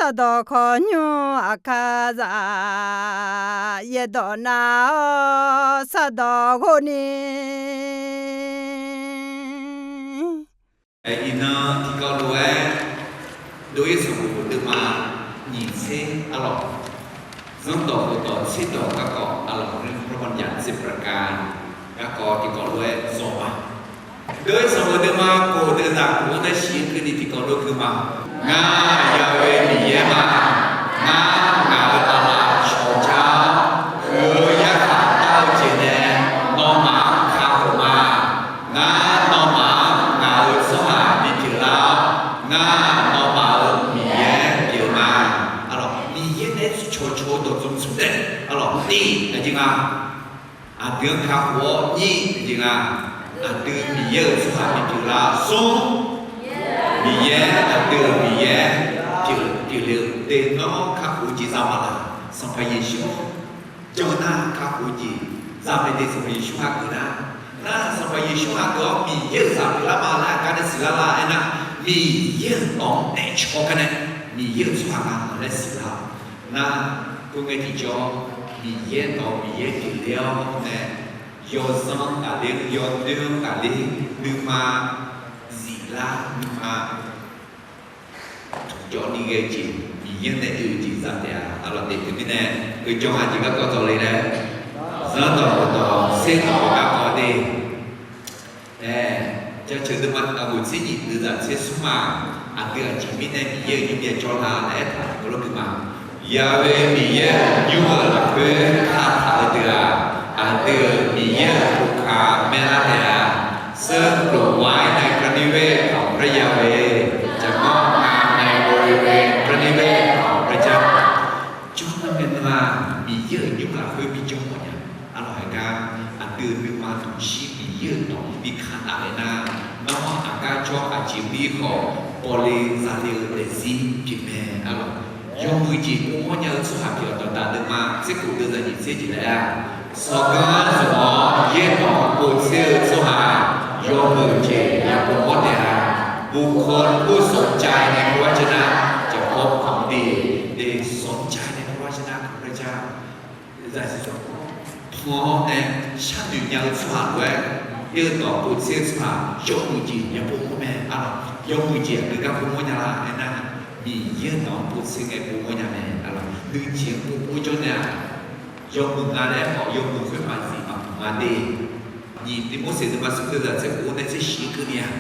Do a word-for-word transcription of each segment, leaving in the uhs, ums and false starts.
Sardawq khawqnymr aqkar zaf, yaerdawq nar-awr sardawq ghov ni. Iqnan tiqkawv lof-aer, dov-ir sanqbof deuvma nyiq tser arlawq, zanrdawq khofdawq tserdawq garkawv arlawq, พระบัญญัติสิบประการ garkawv tiqkawv lof-aer zawq ma. Dov-ir sanqbof deuvma khof deuq zaq khof-anr nae shiq keuvni tiqkawv lof gui ma. Ngar Yawqha-euq Miqyaer ma. Ngar ngaq-euq aqlaf cawqjar-awr, huiq-eu yarkhaq dar-eu jeq nae nawmaf-anr kakhof ma. Ngar nawmaf-anr ngaq-euq tsawrhaq bipyeuf lar-awr, ngar nawmaf-euq Miqyaer pyeuf ma. Arlawq, Miqyaer nae cawqcawq-eu dawqtsuif smr taef arlawq, tiv aqjeq nga. Aqdui-anr kakhof-awr nyir aqjeq nga. Aqdui Miqyaer-euq tsawrhaq bipyeuf lar-awr smr, Miqyaer aqdui-euq Miqyaer pyeuf, pyeufle-eu de. Nawr kakhof-eu jeq za ma laq? Sanqpaq Yeqsur jan nar kakhof-eu jeq za mae de. Sanqpaq Yeqsur hageuf nar, nar Sanqpaq Yeqsur hageuf-awr Miqyaer-euq zaq pyeuflar ma laer aqgar nae siqlar la aernar, Miqyaer-euq dawq-anr daefcaw gar nae Miqyaer-euq tsawrhaq nga laer siqlar-awq. Nar, khoerngae tiqjawr, Miqyaer dawq Miqyaer pyeufler-awr nae, yawzanr tafler, yawdoer-anr tafler, nuima ziflar, nuima tmqjawr ni ghae jeq, Miqyaer nae oe-eu jeq za taef-a. Arlawq, teumirnae, oe jawr-aq jeq garkawv dawq le laer, zanrdawq khofdawq tserdawq garkawv de. Ae, jaceuq deuvma taqguq tser nyiq deuq zaq tser smr-aq, aqdui aqjeq mirnae Miqyaer-euq nymr ya jawr la laer aertaq-euq lawr gui ma. Yawqha-euq Miqyaer-euq nymr-euq lafkhoer kataq-eu deuq-aq, aqdui-euq Miqyaer-euq boka maerlar taef-a. ซึ่งปลูกไว้ในพระนิเวศของพระยาเวห์ จะงอกงามในบริเวณพระนิเวศของพระเจ้า Jawrgar ngae nuima Miqyaer-euq nymr lafkhoer bijawr mawfnya. Arlawq, heugar aqdui-euq nuima dmqshir Miqyaer-euq dawq-anr bi kataf-aer nar, nawr aqgar jawr aqjeq mir khawf, bawle zale-eu daefzir pyeuf mae. Arlawq, yawmuiq jeq povmawr nya-eu tsawrhaq pyeuf-awq. Dawqdaq deuvma tser khof deuq zaq nyiq tser jeq laer-a, สอง Yaerdawq-anr povtser-eu tsawrhaq yawmuiq jeq ya povmawr taef-a. บุคคลผู้สนใจในพระวจนะจะพบของดี สนใจในพระวจนะของพระเจ้า zaqsiq zanqkawr pan-awr nae sharnoeq nya-eu tsawrhaq lof-aer, Yaerdawq povtser-eu tsawrhaq yawmuiq jeq ya povmawr mae. Arlawq, yawmuiq jeq aqgeu gar povmawr nya la aernar, Miqyaer-euq dawq-anr povtser ngae povmawr nya mae. Arlawq, nuijeq-anr povmawr jawr nae-aq, yawmuiq nga laer khawf, yawmuiq khoer maqzif maqmuiq nga de. Nyiq Tiqmorseq deuvma smr deuq zaq tser khof-anr nae tser shiq keuvni-aq,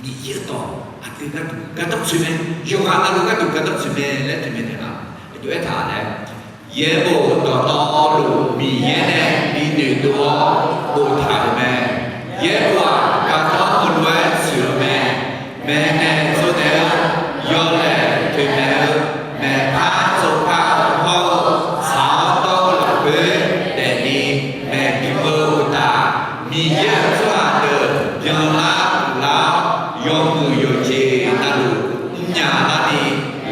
Miqyaer-euq dawq aqdui gharduq gardanr tsoeq mae. Yawqghaq navluf gharduq gardanr tsoeq mae laer teumae naeq-a. Aqjox aertaq laer, yaerbof dawqtawvluf Miqyaer nae binoeq dov-awr boftaq-euq mae. Yaerbof-aq, gardanr heulof-aer tsoeq-eu mae. Maeqnaeq tsovnaeq-eu, yawlaeq toeqmaeq-eu, maeqpar tsovpar-eu hawr-eu, tsaq-awr dawr-eu lafkhoer daefni maeqbymr-eu uqtaf, Miqyaer-euq tsawrhaq deuq byanlar uqlar-awr, yawmuiq yawqjeq navluf mrnya larni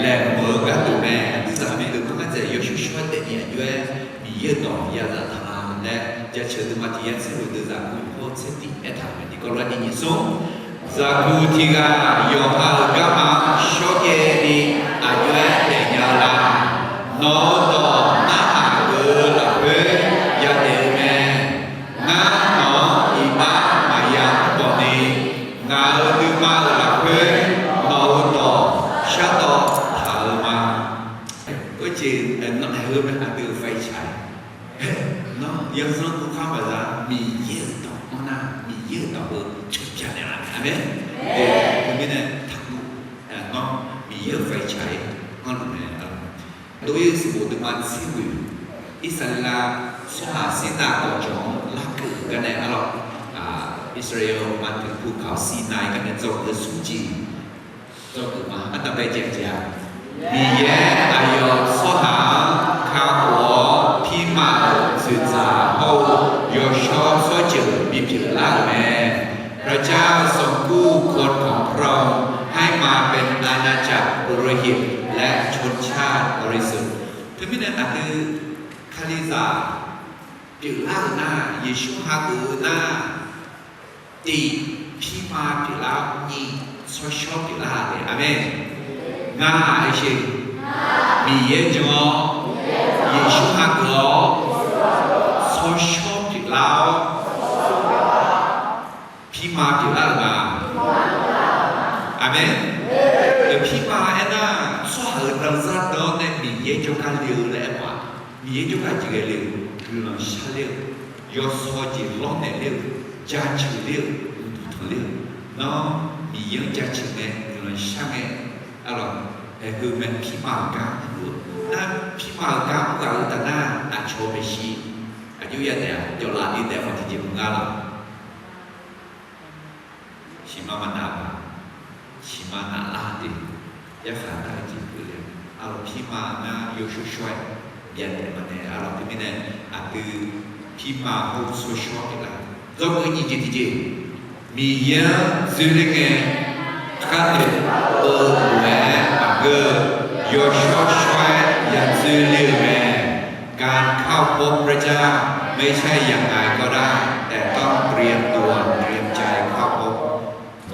laeqhmq-eu gharduq mae. Aqduimaf maeq-euq khoergar dzaeq yawshawr shawr-aer daefni aqjox-aer Miqyaer-euq dawq yazaq taq-a laer, jaceuq deuvma tiq yar tser lof deuq zaq khof hawr tser tiq aertaq-euq mae. Tiqkawv lof-aer ni nyiq smr Zaqguq tiq ghaq yawqha-euq garma shawrjaev ni aqjox-aer daefnya-eu la? Nawq-eu dawq narhaq geuf-eu lafkhoer yadaef-eu mae. Ngar nawq-anr iqbax maqya mr bawq ni, ngaq-euq nuima-euq lafkhoer nawq-eu dawq shardawv taq-eu ma. Khoerjeq nanaeq-eu mae, aqdui-euq faicaq-aer Nawr yawzanr uvkhar baqza Miqyaer-euq dawq-anr nar, Miqyaer-euq dawq-eu coeqbya naeqlaf-a. Aqmeq. Teumirnae taqguv, nawr Miqyaer-euq faicaq-aer anrluf mae. Dov-ir sanqbof deuvma tser ghoeq, Irsaqleqlav tsawrhaq Sirnav dawqjawq-anr larkeuv-euq garnae arlawr, Irsaqleqlav maqteuq pukaq Sirnav garnae dzawgeuf-eu smr jeq dzawgeuf ma. Ardanqbae jeq-a, Miqyaer aqyawf tsawrhaq-anr kakhof-awr, pirma-euq dzoeqdzaq hawr-eu yawshawr tsawrjeuq bipyeuf lar-euq mae. พระเจ้าทรงกู้คนของพระองค์ให้มาเป็นอาณาจักรปุโรหิตและชนชาติบริสุทธิ์ Teumirnae aqdui Kalizaq pyeuflar-euq nar, Yeqsur hageuf-eu nar, tiq, pirma pyeuflar, nyiq, tsawrshawr pyeuflar-a taef. Aqmeq. Ngar-aq, aersheq, Miqyaer jan-awr, Yeqsur hageuf-awr, tsawrshawr pyeuflar-awr, pirma pyeuflar-euq ma. Aqmeq. Pirma aernar, tsawrhaq-euq danzar dan-awr nae Miqyaer jawrgar le-eu laer aermawf-a. Miqyaer jawrgar jeq ghae le-eu, guiqlanq shar ler-eu, yawsaw jeq lawrnaeq ler-eu, jaceuq ler-eu, uqduq tanqler-eu, nawr Miqyaer-anr jaceuq ngae, guiqlanq shar ngae, arlawq, haeqheu mae pirma-euq gar luf-eu. Nar pirma-euq gar mr ghaq-eu taf nar, aqcawq-eu maeqshi aqjox yadaef-a, yawflaf ni daef-eu tiqjeq mr gar lawq. Siqma maqnav-a, siqma navlar de, yarkhaq nar-eu jeq keuvle, arlawq, pirma nar yawshawr shawr-aer byav daef maqnaeq, arlawq, teumirnae aqdui pirma hawr-eu tsawrshawr pyeuflar. Dzawgeuf nyiq jeq tiqjeq, Miqyaer-anr dzoerler ngae, kharnoeq-eu lof-aer maqngeur-eu, yawshawr shawr-aer ya dzoerler-eu mae. การเข้าพบพระเจ้า ไม่ใช่อย่างไรก็ได้ แต่ต้องเตรียมตัว เตรียมใจเข้าพบ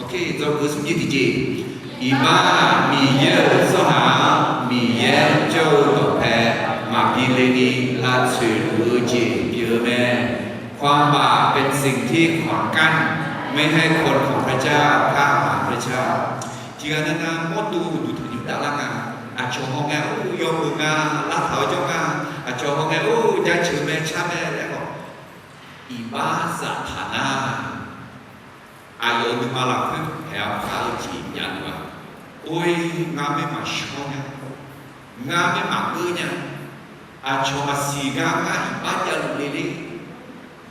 Ok, dzawgeuf smr jeq tiqjeq, iqbax Miqyaer-euq tsawrhaq-anr Miqyaer jawr-eu dawqpae maqbi le ni lavtsoeq luf-eu jeq pyeuf-eu mae. ความบาปเป็นสิ่งที่ขวางกั้น ไม่ให้คนของพระเจ้าเข้าหาพระเจ้า Tiqghaq nar nar mawrdo uqduq tanqnymr davlar nga. Aqcawq hawngae or yawmuiq nga, lavtaq-awr jawr nga. Aqcawq hawngae or jaceuq mae car mae laer-awq. Iqbax zaftaq nar, aqyawf-euq nuima lafkhoer paeq-awr khar-eu jeq javluf-a. Or-ir, ngar maer maqshawr nya, ngar maer maqgeur nya. Aqcawq maqsiq gar ngar iqbax javluf le ler,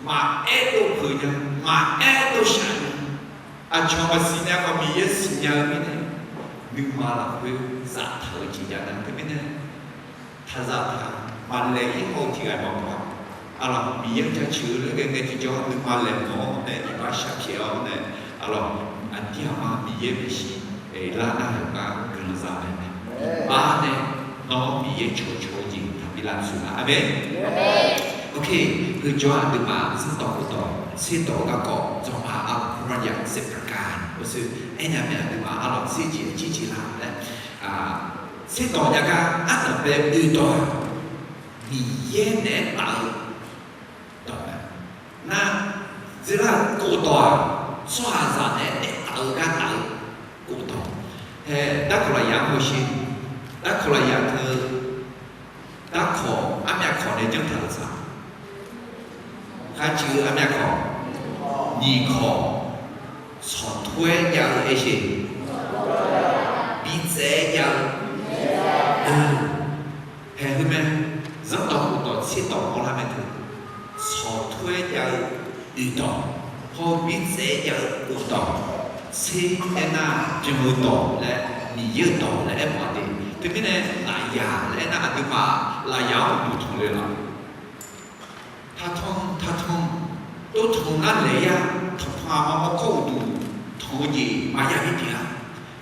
maqaer dov peuq nya, maqaer dov shaq nya. Aqcawq maqsiq nya khawf Miqyaer siqnya-eu mirnae, nuima lafkhoer zaftaq-eu jeq javnar teumirnae, taqzaq taq maqlaeq-ir haw-eu tiqghaq maqbaw-a. Arlawq, Miqyaer-anr jaceuq-eu laer ghae ngae tiqjawr nuima laeqhmq-awr nae iqbax shaq pyaeq-awr nae, arlawq, aqdir aqma Miqyaer maeqshi lar nar-euq gar guiqlanq za mae. Iqbax nae nawr Miqyaer cawqcawq-eu jeq taqbi lavtsoeq nar, aqmeq. Ok, heujawr aqduimaf zanrdawq khofdawq tserdawq-eu garkawv dzawqma arlawq พระบัญญัติสิบประการ aernya mae, aqduimaf arlawq tser jeq jir jeq la laer, tserdawq jav gar ardanqbae oedawq-aq, Miqyaer naeq-aer taf-eu dawq mae. Nar, dzeurlar-eu kofdawq-aq, tsawrhaqzaq naeq-aer daef taf-eu gar taf-eu kofdawq. Hae, darkawq lafyaq-anr hawsher, darkawq lafyaq teu, darkawq armyav kawq nae janr taq-euq tsaq, kharciv-eu armyav kawq, nyiq kawq, tsawqtur-aer jav-eu aersheq, bitsaev-aer jav-eu, haeq heu mae, zanrdawq khofdawq tserdawq mawrlar mae teu, tsawqtur-aer jav-eu oedawq, hawr-eu bitsaev-aer jav-eu kofdawq, tser aernar byan-eu dawq laer, Miqyaer-euq dawq laer aermawf-a de. Teumirnae lafyaq laer aernar aqduimaf lafyaq-anr uqduq tanqle laf. Taqtanq taqtanq, tov tanq nar laeq-a, tanqpanq aqma mawrkawr uqduq tanq-eu jeq maqya bi pyeuf-a.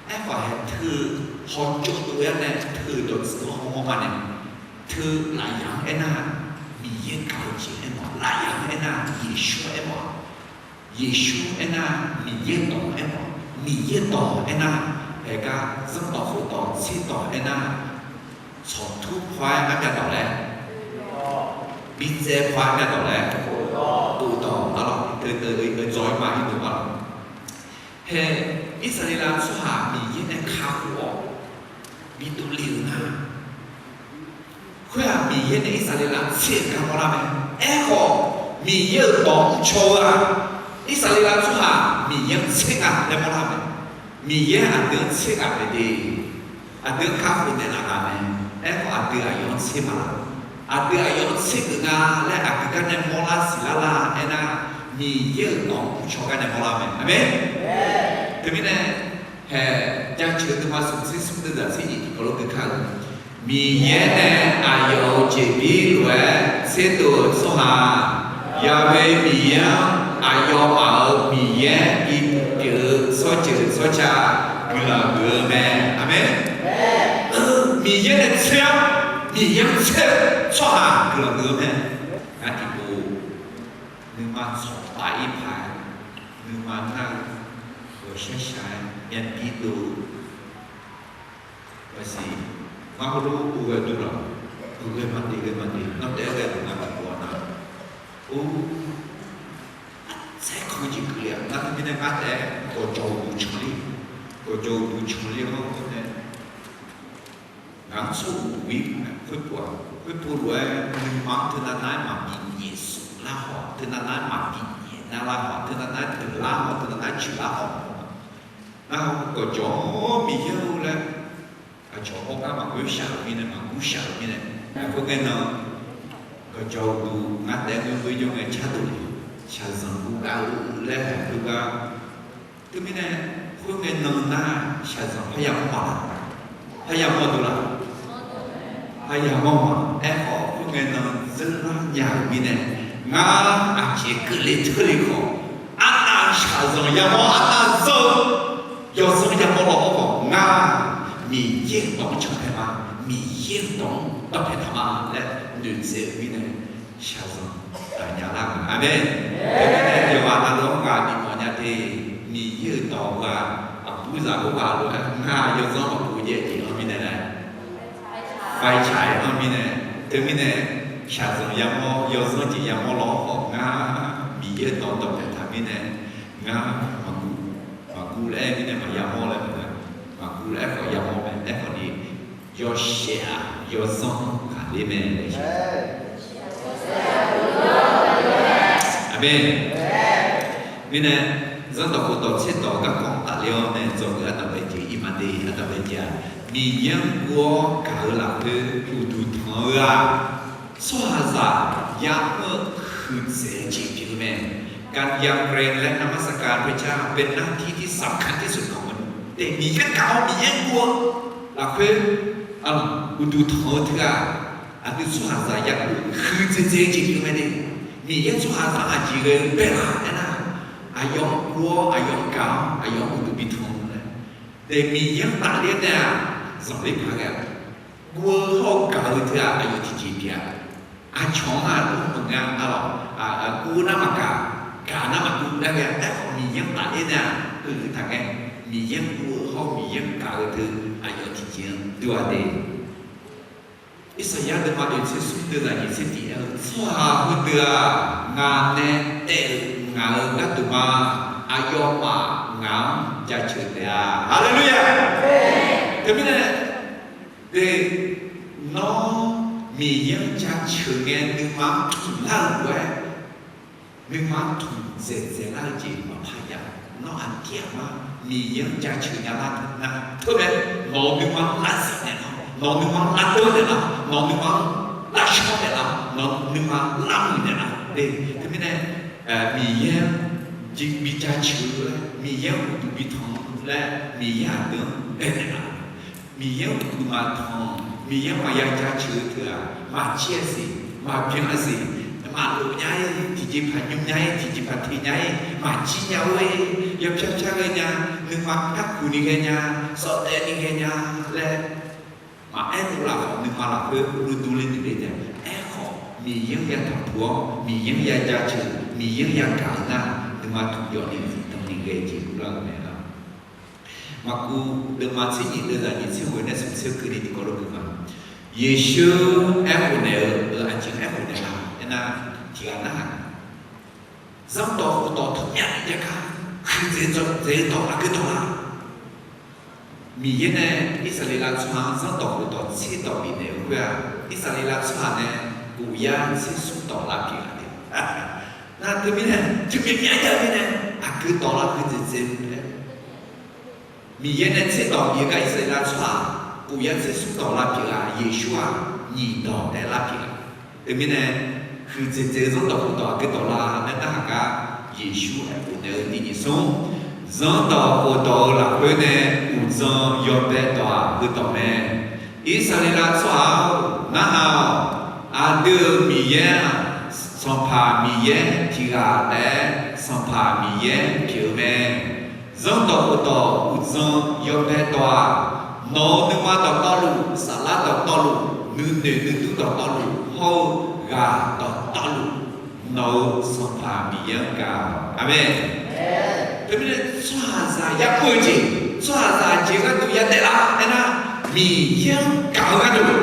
Aerkhawf hae teu-eu hawtsov dov-aer nae teu-euq dawqtsuif-eu hawmawr ma nae, teu lafyaq-anr aernar, Miqyaer gaq-eu jeq aermawf, lafyaq-anr aernar Yeqsur aermawf-a. Yeqsur aernar Miqyaer dawq aermawf, Miqyaer dawq aernar, haeq gar zanrdawq khofdawq tserdawq aernar, tsawqtur paw-aer armyav dawq laer, bitsaev paw-aer armyav dawq laer, kofdawq arlawq, teu teu-eu dzaw-ir ma-ir dov arlawq. Hae, Irsaqleqlav tsawrhaq Miqyaer nae kakhof-awr bidov le-euq nar, khoer-aq Miqyaer nae Irsaqleqlav tser-euq gar mawrlar mae. Aerkhawf, Miqyaer-euq dawq mrcaw-eu-aq, Irsaqleqlav tsawrhaq Miqyaer-anr tser nga laer mawrlar mae. Miqyaer aqdui-anr tser ghaq mae de. Aqdui-anr kakhof naeqlaf ghaq mae. Aerkhawf aqdui aqyawf-anr tser maqlaf. Aqdui aqyawf-anr tser geuf nga laer aqdui gar nae mawrlar siqlar lar aernar, Miqyaer-euq dawq mrcaw gar nae mawrlar mae. Aqmeq. Teumirnae, hae, jaceuq-eu nuima smq tser smr deuv zaq tser nyiq tiqkawv lof gui kar-eu, Miqyaer nae aqyawf-euq jeqbir lof-aer tserdov-euq tsawrhaq, Yaqbeu Miqyaer-anr aqyawfmaf-euq Miqyaer bipyeuf-eu tsawrjeuq tsawrca guiqlanq huiq-eu mae. Aqmeq. Miqyaer nae tser-awr, Miqyaer-anr tser-eu tsawrhaq guiqlanq huiq-eu mae. Ngar tiqpov nuima tsawq paf-ir paq-aer, nuima nar-eu ghawqshaq shaq-aer myavbi dov-eu maqsiq, Ngar heulof-aer ghae dur laf, ghae maqde ghae maqde, ngar taef-aer ghae-eu ngar tiqpov-a nar, or, tsaerkanr jeq keuvle-aq, ngar teumirnae ngar taef-aer gawqjawq uqduq canqler, gawqjawq uqduq canqler-anr nae, ngaq-anr tsawrhaq uqduq-ir khoerpov-aq, khoerpov lof-aer nuima-anr teunav nav-aer maqbi nyaef suf lar haw, teunav nav-aer maqbi nyaef nar lar haw, teunav nav-aer deuq lar haw, teunav nav-aer coeq lar haw. Ngar gawqjawq-anr Miqyaer-eu laer, aqcawq hawr gar maqghoer shaq-euq mirnae, maqgur shaq-euq mirnae, khoerngae nan gawqjawq uqduq ngar taef-aer ghoer jawr ngae cardov le, shaqzanq guv gav-eu laer haeq khoergar, teumirnae khoerngae nan nar shaqzanq parya mawr ma, parya mawr dov laf, parya mawr ma. Aerkhawf khoerngae nan zeurlar nya-euq mirnae, ngar aqjeq keuvle teurle khawf, arnav shaqzanq yamawr, arnav zanr-eu yawzanr yamawr law-awr khawf, ngar Miqyaer-euq dawq-anr cantae ma, Miqyaer-euq dawq-anr dawqpae taq ma laer noeqtsaev-eu mirnae, shaqzanq taqnya lar-eu. Aqmeq. Teumirnae yawqghaq navluf-anr ghaq bifmawf nya de, Miqyaer-euq dawq-aq, aqburzaq khoerghaq lof-aer ngar yawzanr maqpov jaev jeq-anr mirnae laer, faicaq-aer-anr mirnae, teumirnae shaqzanq yamawr, yawzanr jeq yamawr law-awr khawf, ngar Miqyaer-euq dawq-anr dawqpae taq mirnae, ngar maqguv, maqguv laer mirnae maqya mawr laer-eu, maqguv laer aerkhawf yamawr mae. Aerkhawf ni, yawshaef-aq yawzanr ghaqler mae. Aqmeq. Mirnae, Zanrdawq khofdawq tserdawq garkawv tafler-awr nae dzawgeuf ardanqbae jeq iqmae de, ardanqbae jeq-aq, Miqyaer-anr guv-awr gaq-eu lafkhoer uqduq tanq-eu-aq, tsawrhaqzaq ya'mr-eu huiqdzaeq-eu jeq pyeuf-eu mae. การยำเกรงและนมัสการพระเจ้าเป็นหน้าที่ที่สำคัญที่สุดของมนุษย์ Miqyaer gaq-awr Miqyaer guv-eu lafkhoer uqduq tanq-eu teu-aq, aqdui tsawrhaqzaq ya'mr-eu huiqdzaeq dzaeq-eu jeq pyeuf mae de. Miqyaer tsawrhaqzaq aqjeq ghae-eu bae-a aernar, aqyawf-anr guv-awr, aqyawf-anr gaq-awr, aqyawf-anr uqduq bi tanq-eu laer, Miqyaer-anr tafler nae-aq, zanqler paq ghae-a. Guv-eu hawr-eu gaq-eu teu-aq, aqyawf tiqjeq pyeuf-a. Aqcawq-anr aqdui maqnga arlawq, guv nar maqgaq, gaq nar maqguv laer ghae-a. Aerkhawf Miqyaer-anr tafler nae-aq, heulof taqngae. Miqyaer-anr guv-eu hawr-eu Miqyaer-anr gaq-eu teu, aqyawf tiqjeq-anr dov-a de. Irsaqyar deuvma oeq tser smr deuvzaq nyiq tser tiq aer-eu, tsawrhaq heudeuq-aq, ngaq nae taef-euq ngaq-euq gharduq ma. Aqyawfmaf ngaq-anr jaceuq taef-a. Haleluya! Teumirnae, de, nawr Miqyaer-anr jaceuq ngae nuima-anr tmq lar-eu lof-aer, nuima-anr tmq dzaeqdzaeq lar-eu jeq maqpar jav. Nawr aqdir aqmar Miqyaer-anr jaceuq nya lar nar, teumae, nawq-euq nuima lar zif naeqlaf, nawq-euq nuima lar deur naeqlaf, nawq-euq nuima-anr lar shawr naeqlaf, nawq-euq nuima lar muiq naeqlaf. De, teumirnae, Miqyaer-anr bi jaceuq-eu laer, Miqyaer-anr uqduq bi tanq laer, Miqyaer aqdui-anr baenaeq laf-eu Miqyaer-anr uqduq maqtanq, Miqyaer-anr maqya jaceuq-eu teu-aq, maqjir-a siq, maqbyan-a siq, maqlof nya-ir, tiqjeqpaq nymr nya-ir, tiqjeqpaq teq nya-ir, maqjir nya-or-ir, yawpyar pyar ghae nya, nuima karkuq ni ghae nya, sawf taev ni ghae nya laer maqaer dur lafkhawf, nuima lafkhoer uvdur ler noeq le taef. Aerkhawf, Miqyaer-anr ya taqpuq-awr, Miqyaer-anr ya jaceuq, Miqyaer-anr yagaq-eu nar, nuima tmq jawv ni zifdan ni ghae jeq uvlar-eu mae-a. Maqkuv deuvma tser nyiq deuvzaq nyiq tser ghoeq nae smq tser keuvni tiqkawv lof-aer guiqma. Yeqsur aerkhof naeq-eu, aqjeq aerkhof naeq-a aernar, tiqghaq narhaq, zanrdawq khofdawq tawqmyani jav gar huiqdzaeq dzaeq-eu dawq aqgeu dawq la. Miqyaer nae Irsaqleqlav tsawrhaq-anr zanrdawq khofdawq tserdawq bifnaeq-eu khoer-aq, Irsaqleqlav tsawrhaq nae uqyar tser smr dawq lar pyeuf-a de. Nar teumirnae, teumirnae myav jav mirnae, aqgeu dawq la huiqdzaeq dzaeq-eu mae. Miqyaer nae tserdawq bif-eu gar Irsaqleqlav tsawrhaq uqyar tser smr dawq lar pyeuf-a, Yeqsur-aq nyiq dawq taef lar pyeuf-a. Teumirnae, huiqdzaeq dzaeq-eu zanrdawq khofdawq aqgeu dawq la laer narhaq gar, Yeqsur aerkhof naeq-eu tiq nyiq smr, zanrdawq khofdawq-eu lafkhoer nae uqdzan yawbae dawq-aq heudawq mae. Irsaqleqlav tsawrhaq-or, narhaq-awq. Aqdui-euq Miqyaer-aq, Sanqpaq Miqyaer tiqghaq taef-aer Sanqpaq Miqyaer pyeuf-eu mae. Zanrdawq khofdawq uqdzan yawbae dawq-aq, nawq-euq nuima dawqtawvluf, saflar dawqtawvluf, nuinoeq nuidur dawqtawvluf hawr-eu ghaq dawqtawvluf, nawq-euq Sanqpaq Miqyaer-anr gaq-awq. Aqmeq. Teumirnae tsawrhaqzaq ya'mr-eu jeq, tsawrhaqzaq jeq gharduq yadaef lar aernar, Miqyaer-anr gaq-eu gharduq,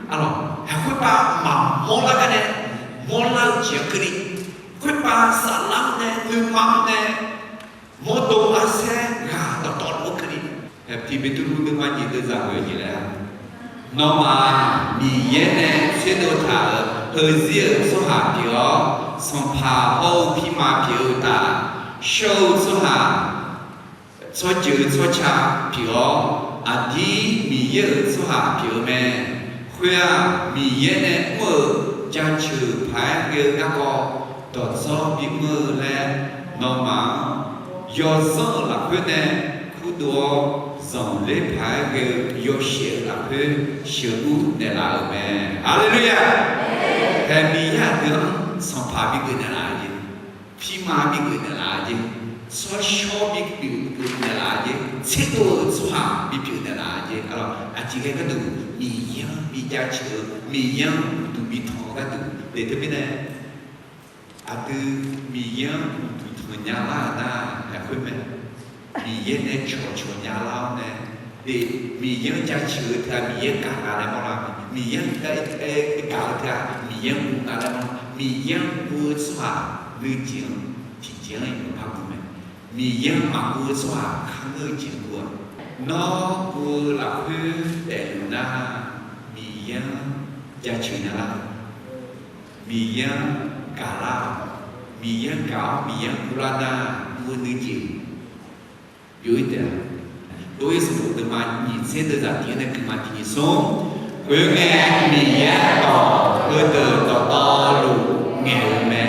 arlawq, khoerpav maqmawr lar gar nae mawrlar-eu jeq-anr keuvni, khoerpav saflar-anr nae nuima-anr nae mawrdov arsaer ghaq dawqtawvluf-anr keuvni, Tiqbeqtuvluv nuima nyiq deuv zaq ghoe jeq laer-a, nawmaf-aq Miqyaer nae tserdov taq-euq heuzir-euq tsawrhaq pyeuf-awr, sanqpaq hawr-eu pirma pyeuf-eu uqtaf, shawr-eu tsawrhaq tsawrjeuq tsawrca pyeuf-awr, aqdir Miqyaer-euq tsawrhaq pyeuf-eu mae. Khoer-aq, Miqyaer nae mr-euq jaceuq paq-aer ghae-eu garkawv dawqdzawr bimr-eu laer, nawmaf-anr yawzanr-euq lafkhoer nae kurdov-awr, zanqler paq-aer ghae-eu yawshaef-euq lafkhoer sheuqur naeqlaf-euq mae. Haleluya! Hae Miqyaer aqdui-anr sanqpaq bigeuf naeqlaf-eu jeq, pirma bigeuf naeqlaf-eu jeq, tsawrshawr bigeuf naeqlaf-eu jeq, tserdov-euq tsawrhaq bipyeuf naeqlaf-eu jeq, arlawq, aqjeq ghae gharduq Miqyaer-anr bijaceuq-eu, Miqyaer-anr uqduq bitanq-eu gharduq le teumirnae, aqdui Miqyaer-anr uqduq tanqnya lar-euq nar, lafkhoer mae. Miqyaer nae cawqcawq nya lar-awr nae, Miqyaer-anr jaceuq-eu teu-aq Miqyaer gaq nga laer mawrlar, Miqyaer-anr gaq-eu teu-aq Miqyaer-anr guv nga laer mawrlar, Miqyaer-anr guv-eu tsawrhaq nuijeq-anr tiqjeq-anr iqnan par guv mae. Miqyaer-anr maqguv-eu tsawrhaq kharngeur-eu jeq-anr guv-a. Nawr guv-eu lafkhoer daefluf nar, Miqyaer-anr jaceuq nya lar-eu, Miqyaer-anr gaqlar-awq, Miqyaer-anr gaq-awr Miqyaer-anr guvlar nar, guv-eu nuijeq byov-ir taef-a. Dov-ir sanqbof deuvma nyiq tser deuv zaq tiq-anr nae guiqma tiq nyiq smr. Khoerngae Miqyaer dawq heudeuq dawqtawvluf ngaeq-eu mae.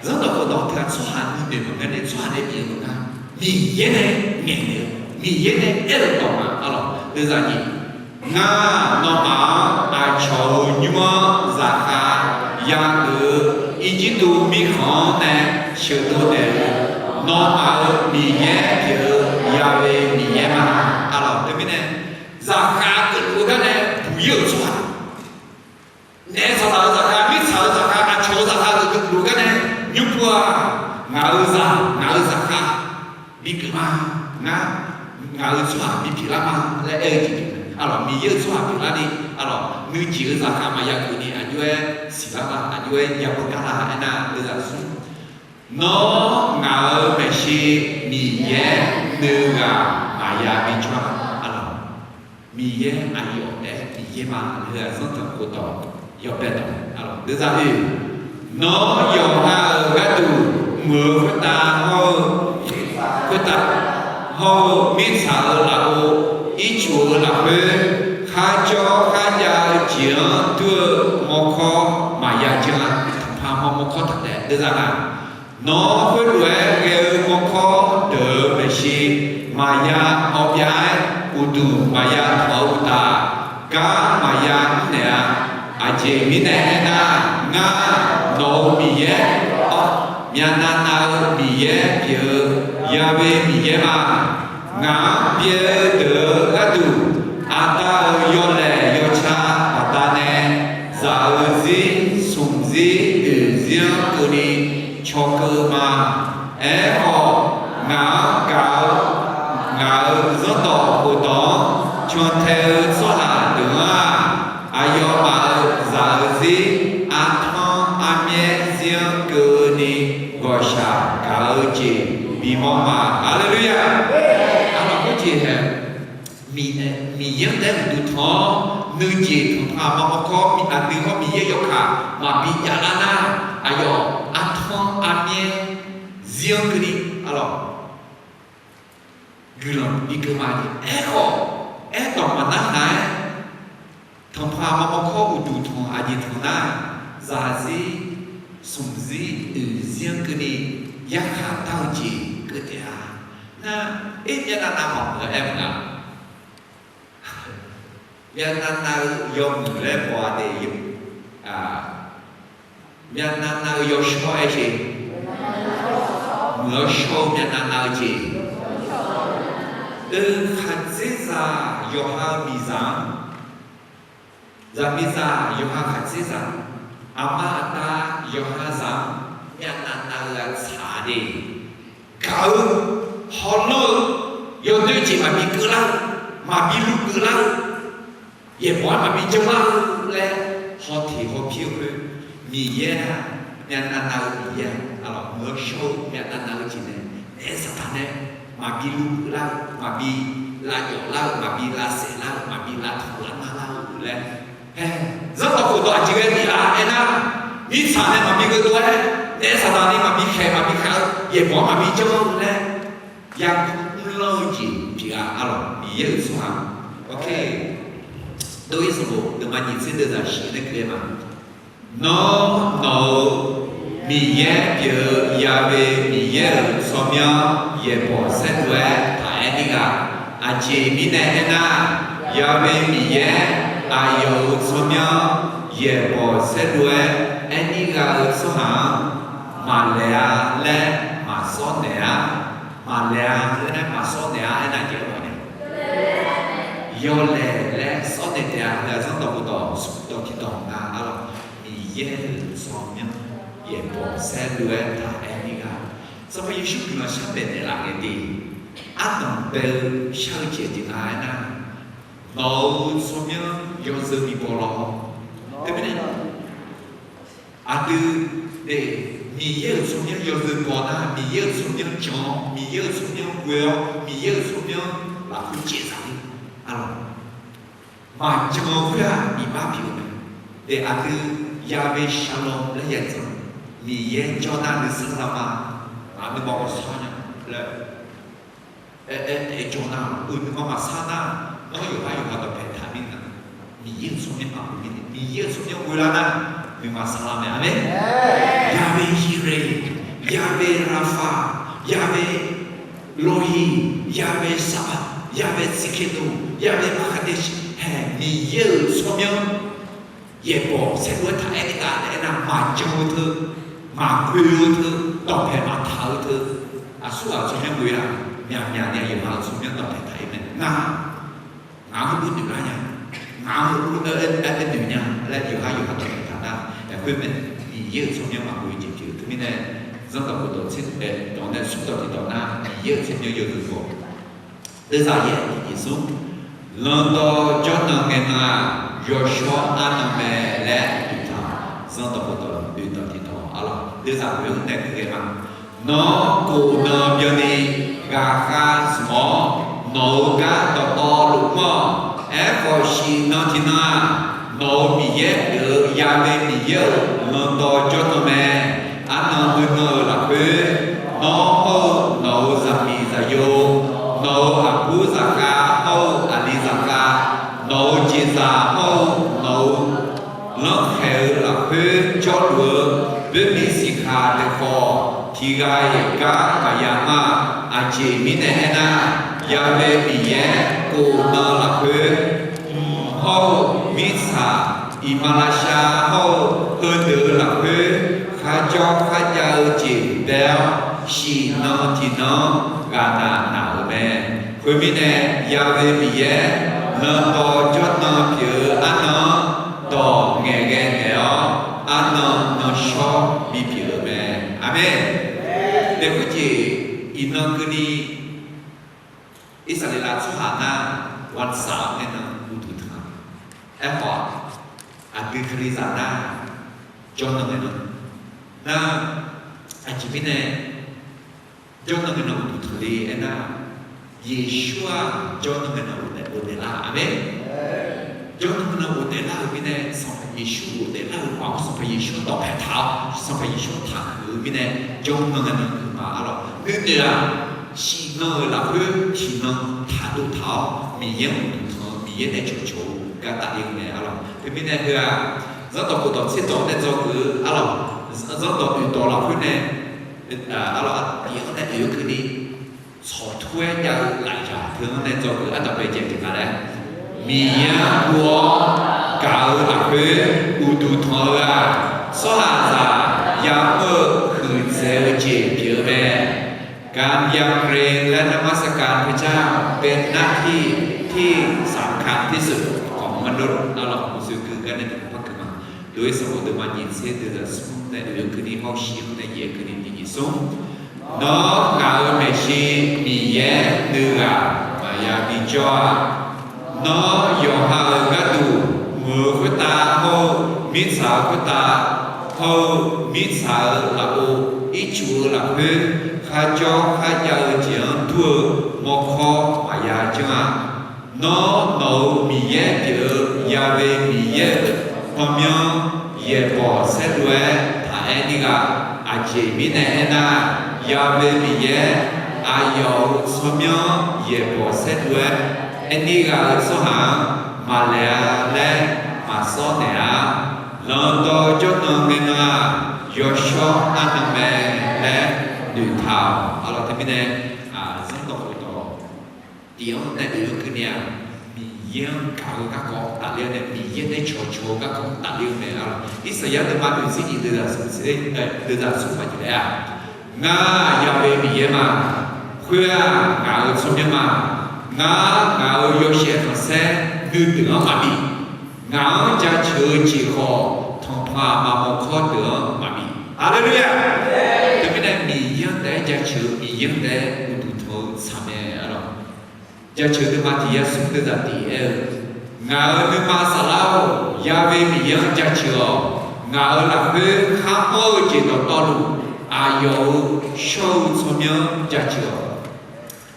Zanrdawq khofdawq teu-aq tsawrhaq nuinoeq maqngeur nae tsawrhaq nae bif-eu maqnga. Miqyaer nae ngaeqnaeq-eu, Miqyaer nae aer-eu dawq ma, arlawq, deuv zaq nyiq. Ngar nawmaf-anr aqcawq-euq nymr-anr zaqkhav yageuf-eu Irjirtuv mirkhanq-anr nae sheuqdov naeq-eu nawmaf-euq Miqyaer pyeuf-eu Ya'we Miqyaer ma. Arlawq, teumirnae zaqkhav geufluf-eu gar nae buq-ir-euq tsawrhaq, naef saqlaq-euq zaqkhav, mirtsaq-euq zaqkhav, aqcawq-euq zaqkhav geufluf-eu gar nae nymr pu-aq, ngaq-euq zaq, ngaq-euq zaqkhav bigeuf ma. Ngar, ngaq-euq tsawrhaq bipyeuf lar ma laer aer-eu jeq pyeuf mae. Arlawq, Miqyaer-euq tsawrhaq pyeuflarni, arlawq, nuijeq-eu zaqkhav maqya keuvni aqjox-aer siqlar ma, aqjox-aer yabawr gar la aernar, deuv zaq smr. Nawr ngaq-euq maeqshi Miqyaer nuighaq maqya bijawr-a. Arlawq, Miqyaer aqyawf taef-aer Miqyaer ma laer heu-aq zanrdawq khofdawq yawbae dawq, arlawq, deuv zaq oe. Nawr yawqha-euq gharduq muiq-eu khoertav hawr-eu, khoertav hawr-eu mirtsaq-euq lafov, ircuf-eu lafkhoer, kharjawr kharjav-eu jeq-anr dur-eu mawrkawr maqya janr-a. Tanqpaq haw mawrkawr taq taef deuv zaq nar, nawr khoerlof-aer ghae-eu mawrkawr deuq-euq maeqshi maqya hawbyav-aer uqduq maqya tanq-eu uqtaf, gar maqya mrnaeq-a. Aqjeq mirnae aernar, ngar nawq-euq Miqyaer, myavnav nav-eu Miqyaer pyeuf-eu Ya'we Miqyaer ma. Ngaq-anr byae-eu deuq-euq gharduq, aqda-euq yawlaeq yawca baqdanae zaq-eu zir smq zir oeq zir-anr keuvni cawkeuv-eu ma. Aerkhawf, ngaq-anr gaq-eu, ngaq-euq zanrdawq khofdawq-anr cantae-eu tsawrhaq deuq-anr-aq, aqyawfmaf-euq zaq-eu zir artanr armyaer zir-anr keuvni ghawqshaq gaq-eu jeq bimawr ma. Haleluya! Arlawq, khoerjeq hae, Miqyaer-anr taef-aer uqduq tanq-awr, nuijeq tanqpaq ma mawrkawr aqdui hawr Miqyaer yawkaq maqbi javlar nar, aqyawf artanr armyaer zir-anr keuvni, arlawq, guiqlanq bikeuv ma. Aerkhawf, aerdawq maqnar haq-aer, tanqpaq ma mawrkawr uqduq tanq aqjeq tanq nar, zaqzir smqzir oeqzir-anr keuvni yarkhaq dar-eu jeq keuv taef-a. Nar, aer, myavnav nav maqmuiq-a aer maqnga. Myavnav nav-eu yawmuiq laer baw-a de. Myavnav nav-eu yawshawr aer jeq, muiq-awr shawr-eu myavnav nav-eu jeq. Oe, khaqdzerzaq yawqha-eu miqzaq-anr, zaqmiqzaq yawqha khaqdzerzaq, aqma aqda yawqha zaq-anr myavnav nav-eu ghaq tsaq de. Gaq-eu, hawlanr-eu, yawdoer jeq maqbi keuvlar-eu, maqbi luf keuvlar-eu, yaeqbawq-aer maqbi janr lar-eu laer, hawteq hawpir-eu khoer, Miqyaer-aq, myavnav nav-eu Miqyaer-aq, arlawq, meuq-eu shawr-eu myavnav nav-eu jeq nae, naef Saqdaq nae maqbi luvbuiq lar-eu, maqbi lavjawf lar-eu, maqbi lavsaef lar-eu, maqbi lavtanq lavnar lar-eu laer, hae, zanrdawq khofdawq aqjeq ghae bif lar aernar, mirtsaq nae maqbi gheudov-aer, naef Saqdaq ni maqbi khaeq maqbi khaeq-eu yaeqbawq-anr maqbi janr-eu laer, yarkmr lanr-eu jeq pyeuf-a, arlawq, Miqyaer-euq tsawrhaq. Dov-ir sanqbof deuvma nyiq tser deuvzaq shif nae keuv-aer ma. Nawr, nawq-euq Miqyaer pyeuf-eu Ya'we Miqyaer-euq tsawrmyanr yaeqbawq saerlu-aer taq aer nir gha. Aqjeq mirnae aernar, Ya'we Miqyaer aqyawf-euq tsawrmyanr yaeqbawq saerlu-aer aer nir gha-eu tsawrhaq-anr, maqlaeq-a laer maqsawr naeq-a. Maqlaeq-a laer maqsawr naeq-a aernar, aqjeq-aer mawf nae, yawlaeq laer sawr naeq taef-a. Heu-aq zanrdawq khofdawq smq dawq tiqdawq nga, arlawq, Miqyaer-euq tsawrmyanr yaeqbawq saerlu-aer taq aer nir gha. Sanqpaq Yeqsur guiqlanq sharbaef naeqlaf ngae de, ardanq bae-eu shar-eu jeq jeq nga aernar, nawq-euq tsawrmyanr yawzeu bi baw lawr. Teumirnae aqdui de, Miqyaer-euq tsawrmyanr yawzeu baw nar, Miqyaer-euq tsawrmyanr jan-awr, Miqyaer-euq tsawrmyanr ghoe-awr, Miqyaer-euq tsawrmyanr lafkhoer caevzaq-ir, arlawq, maqjan-eu khoer-aq iqbax pyeuf-eu mae. De, aqdui Ya'we Shalom laer yaeq zanq, Miqyaer jawr nar nuisar za ma, ngaq nuima maqsar nya laer aer, aer jawr nar, uiq nuima maqsar nar, nawr yawqha yawqha dawqpae taq mir nga. Miqyaer-euq tsawrmyanr maqghoe mirnae, Miqyaer-euq tsawrmyanr ghoe lar nar, nuima sarlar mae. Aqmeq. Ya'we Yire, Ya'we Rapha, Ya'we Rohi, Ya'we Saba, Ya'we Tsidkenu, Ya'we Maqkaqdeq hae, Miqyaer-euq tsawrmyanr yaeqbawq saerlu-aer taq aer nir gha nae aernar, maqjan-eu teu, maqghoe-eu teu, dawqpae maqtaq-eu teu, aqsur ghaq-euq tsawrmyanr ghoe-aq, myaqmyaq nae yawqha-euq tsawrmyanr dawqpae taq-ir mae. Ngar, ngaq-anr ur noeq lar nya, ngaq-anr ur aer noeq nya laer yawqha yawqha dawqpae taq nar, aqkhoer mae. Miqyaer-euq tsawrmyanr maqghoe-eu jeq pyeuf-eu teumirnae, zanrdawq khofdawq tser dawq nae smq dawq tiqdawq nar, Miqyaer-euq tsawrmyanr yawzeu baw. Teuzaq yaeq tiq jeq smr, Lanqdawq jawrnan ngae nan-aq, yawshawr arnan mae laer noeqtaq, zanrdawq khofdawq oeqdawq tiqdawq arlawq, teuzaq oeq-anr nae keuv ghae ma. Nawr, kof nan byanni ghaqkhav zmq-awr, nawq-euq gar dawqtawvluf mr-awq. Aerkhawf, shiq nan tiqnan-aq, nawq-euq Miqyaer pyeuf-eu Ya'we Miqyaer-euq lanqdawq jawrnan mae. Arnan oenan-euq lafkhoer, nawr hawr-eu nawq-euq zaqmiq zaqyo, nawq-euq aqbur zaqkhav hawr-eu aqli zaqkhav, nawq-euq jeqzaq hawr-eu nawq-euq lanrkhaeq-eu lafkhoer jawrluf-eu boermiq siqkaq taef khawf, tiq ghaq-iq gar maqya ma. Aqjeq mirnae aernar, Ya'we Miqyaer kof nan lafkhoer, mq hawr-eu mirtsaq, iqmalavshav hawr-eu heudeuq-eu lafkhoer, kharjawr kharjav-eu jeq bae-awr, shiq nan tiqnan-anr ghaqnaq naq-euq mae. Khoermirnae, Ya'we Miqyaer, lanqdawq jawrnan pyeuf-eu arnan-anr dawq ngaeqghae naeq-awr, arnan nan shawr bipyeuf-euq mae. Aqmeq. Daefkhoer jeq iqnan keuvni Irsaqleqlav tsawrhaq nar, วันเสาร์ ngae nan uqduq tanq-a. Aerkhawf, aqdui kalizaq nar, jawrnan ngae nan nar, aqjeq mirnae jawrnan ngae nan uqduq tanq le aernar, Yeqsur-aq jawrnan ngae nan ghofdaef lar. Aqmeq. Jawrnan ngae nan ghofdaef lar-euq mirnae, Sanqpaq Yeqsur ghofdaef lar-euq paf-awr, Sanqpaq Yeqsur dawqpae taq-awr, Sanqpaq Yeqsur taqhuiq-eu mirnae, jawrnan ngae nan uqduq ma arlawq. Khoernae-aq, shiq nan-euq lafkhoer tiqnan taqdov taq-awr, Miqyaer uqduq tanq-eu, Miqyaer nae cawqcawq-eu gar tafler-eu mae arlawq. Teumirnae heu-aq, zanrdawq khofdawq tserdawq nae dzawgeuf-eu arlawq, zanrdawq oeqdawq lafkhoer nae, arlawq, iq-anr nae oeq-eu keuvni tsawqtur-aer jav-eu lafyaq teu-anr nae dzawgeuf-eu ardanqbae jaev tiq ghaq laer, Miqyaer-anr guv-awr gaq-eu lafkhoer uqduq tanq-eu-aq, tsawrhaqzaq ya'mr-eu huiqdzaeq-eu jeq pyeuf-eu mae. การยำเกรงและนมัสการพระเจ้าเป็นหน้าที่ที่สำคัญที่สุดของมนุษย์ arlawq, mqsui keuv gar nae tiqpov par keuv ma. Lof-aer sanqbof deuvma nyiq tser deuvzaq smr nae oeq-eu keuvni hawshiq-anr nae yaeq-eu keuvni tiq nyiq smr. Nawr ngaq-euq maeqshi Miqyaer nuighaq maqya bijawr-a. Nawr yawqha-euq gharduq, meuq-euq khoertav hawr-eu, mirtsaq-euq khoertav hawr-eu, mirtsaq-euq lafov, ircuf-eu lafkhoer, kharjawr kharjav-eu jeq-anr dur-eu mawrkawr maqya janr-a. Nawr nawq-euq Miqyaer pyeuf-eu Ya'we Miqyaer-euq tsawrmyanr yaeqbawq saerdov-aer taq aer nir ghaq. Aqjeq mirnae aernar, Ya'we Miqyaer aqyawf-euq tsawrmyanr yaeqbawq saerdov-aer aer nir ghaq-euq tsawrhaq-anr maqlaeq-a laer maqsawr naeq-a. Lanqdawq jawrnan ngae nan-aq, yawshawr arnan mae laer noeqtaq-awq. Arlawq teumirnae, zanrdawq khofdawq tiq-anr nae oeq-anr keuvni-aq, Miqyaer-anr gaq-eu garkawv tafler-awr nae, Miqyaer nae cawqcawq-eu garkawv tafler-eu mae. Arlawq Irsaqyar deuvma oeq tser nyiq deuvzaq smr tser, deuvzaq smr maqjeq laer-aq, Ngar Ya'we Miqyaer ma. Khoer-aq, ngaq-euq tsawrmyanr ma. Ngar ngaq-euq yawshaef khanqsaer nuideuq-anr maqbif. Ngaq-anr jaceuq-eu jeq khawf, tanqpanq aqma mawrkawr deuq-anr maqbif. Haleluya! Teumirnae Miqyaer-anr taef-aer jaceuq-eu, Miqyaer-anr taef-aer uqduq tanq-eu tsaq mae. Arlawq jaceuq deuvma tiq yar smr deuvzaq tiq aer-eu, Ngaq-euq nuima saflar-or, Ya'we Miqyaer-anr jaceuq-awq. Ngaq-euq lafkhoer kharmawr-eu jeq dawqtawvluf, aqyawf-euq shawr-eu tsawrmyanr jaceuq-awq.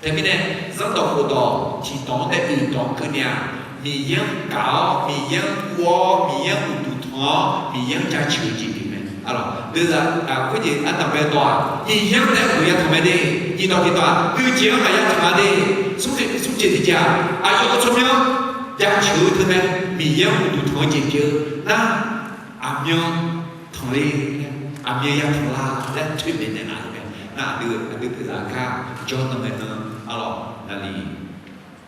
Teumirnae, zanrdawq khofdawq tiqdawq-anr nae oeqdawq-anr keuvni-aq, Miqyaer-anr gaq-awr, Miqyaer-anr guv-awr, Miqyaer-anr uqduq tanq-awr, Miqyaer-anr jaceuq-eu jeq pyeuf mae. Arlawq deuvzaq khoerjeq ardanqbae dawq-aq, Miqyaer-anr nae uqduq ya tanq mae de. Nyiqdawq tiqdawq-aq, dui jeq-anr maqya tanq-a de. Smr jeq tiqjeq-aq, aqyawf-euq tsawrmyanr jaceuq-eu teunae, Miqyaer-anr uqduq tanq-eu jeq pyeuf-eu nar, aqmyan tanq le, aqmyan ya tanq la laer toeqmaeq naeq laf-eu mae. Nar aqdui, aqdui peuqzaq gar jawrnan ngae nan, arlawq naqliq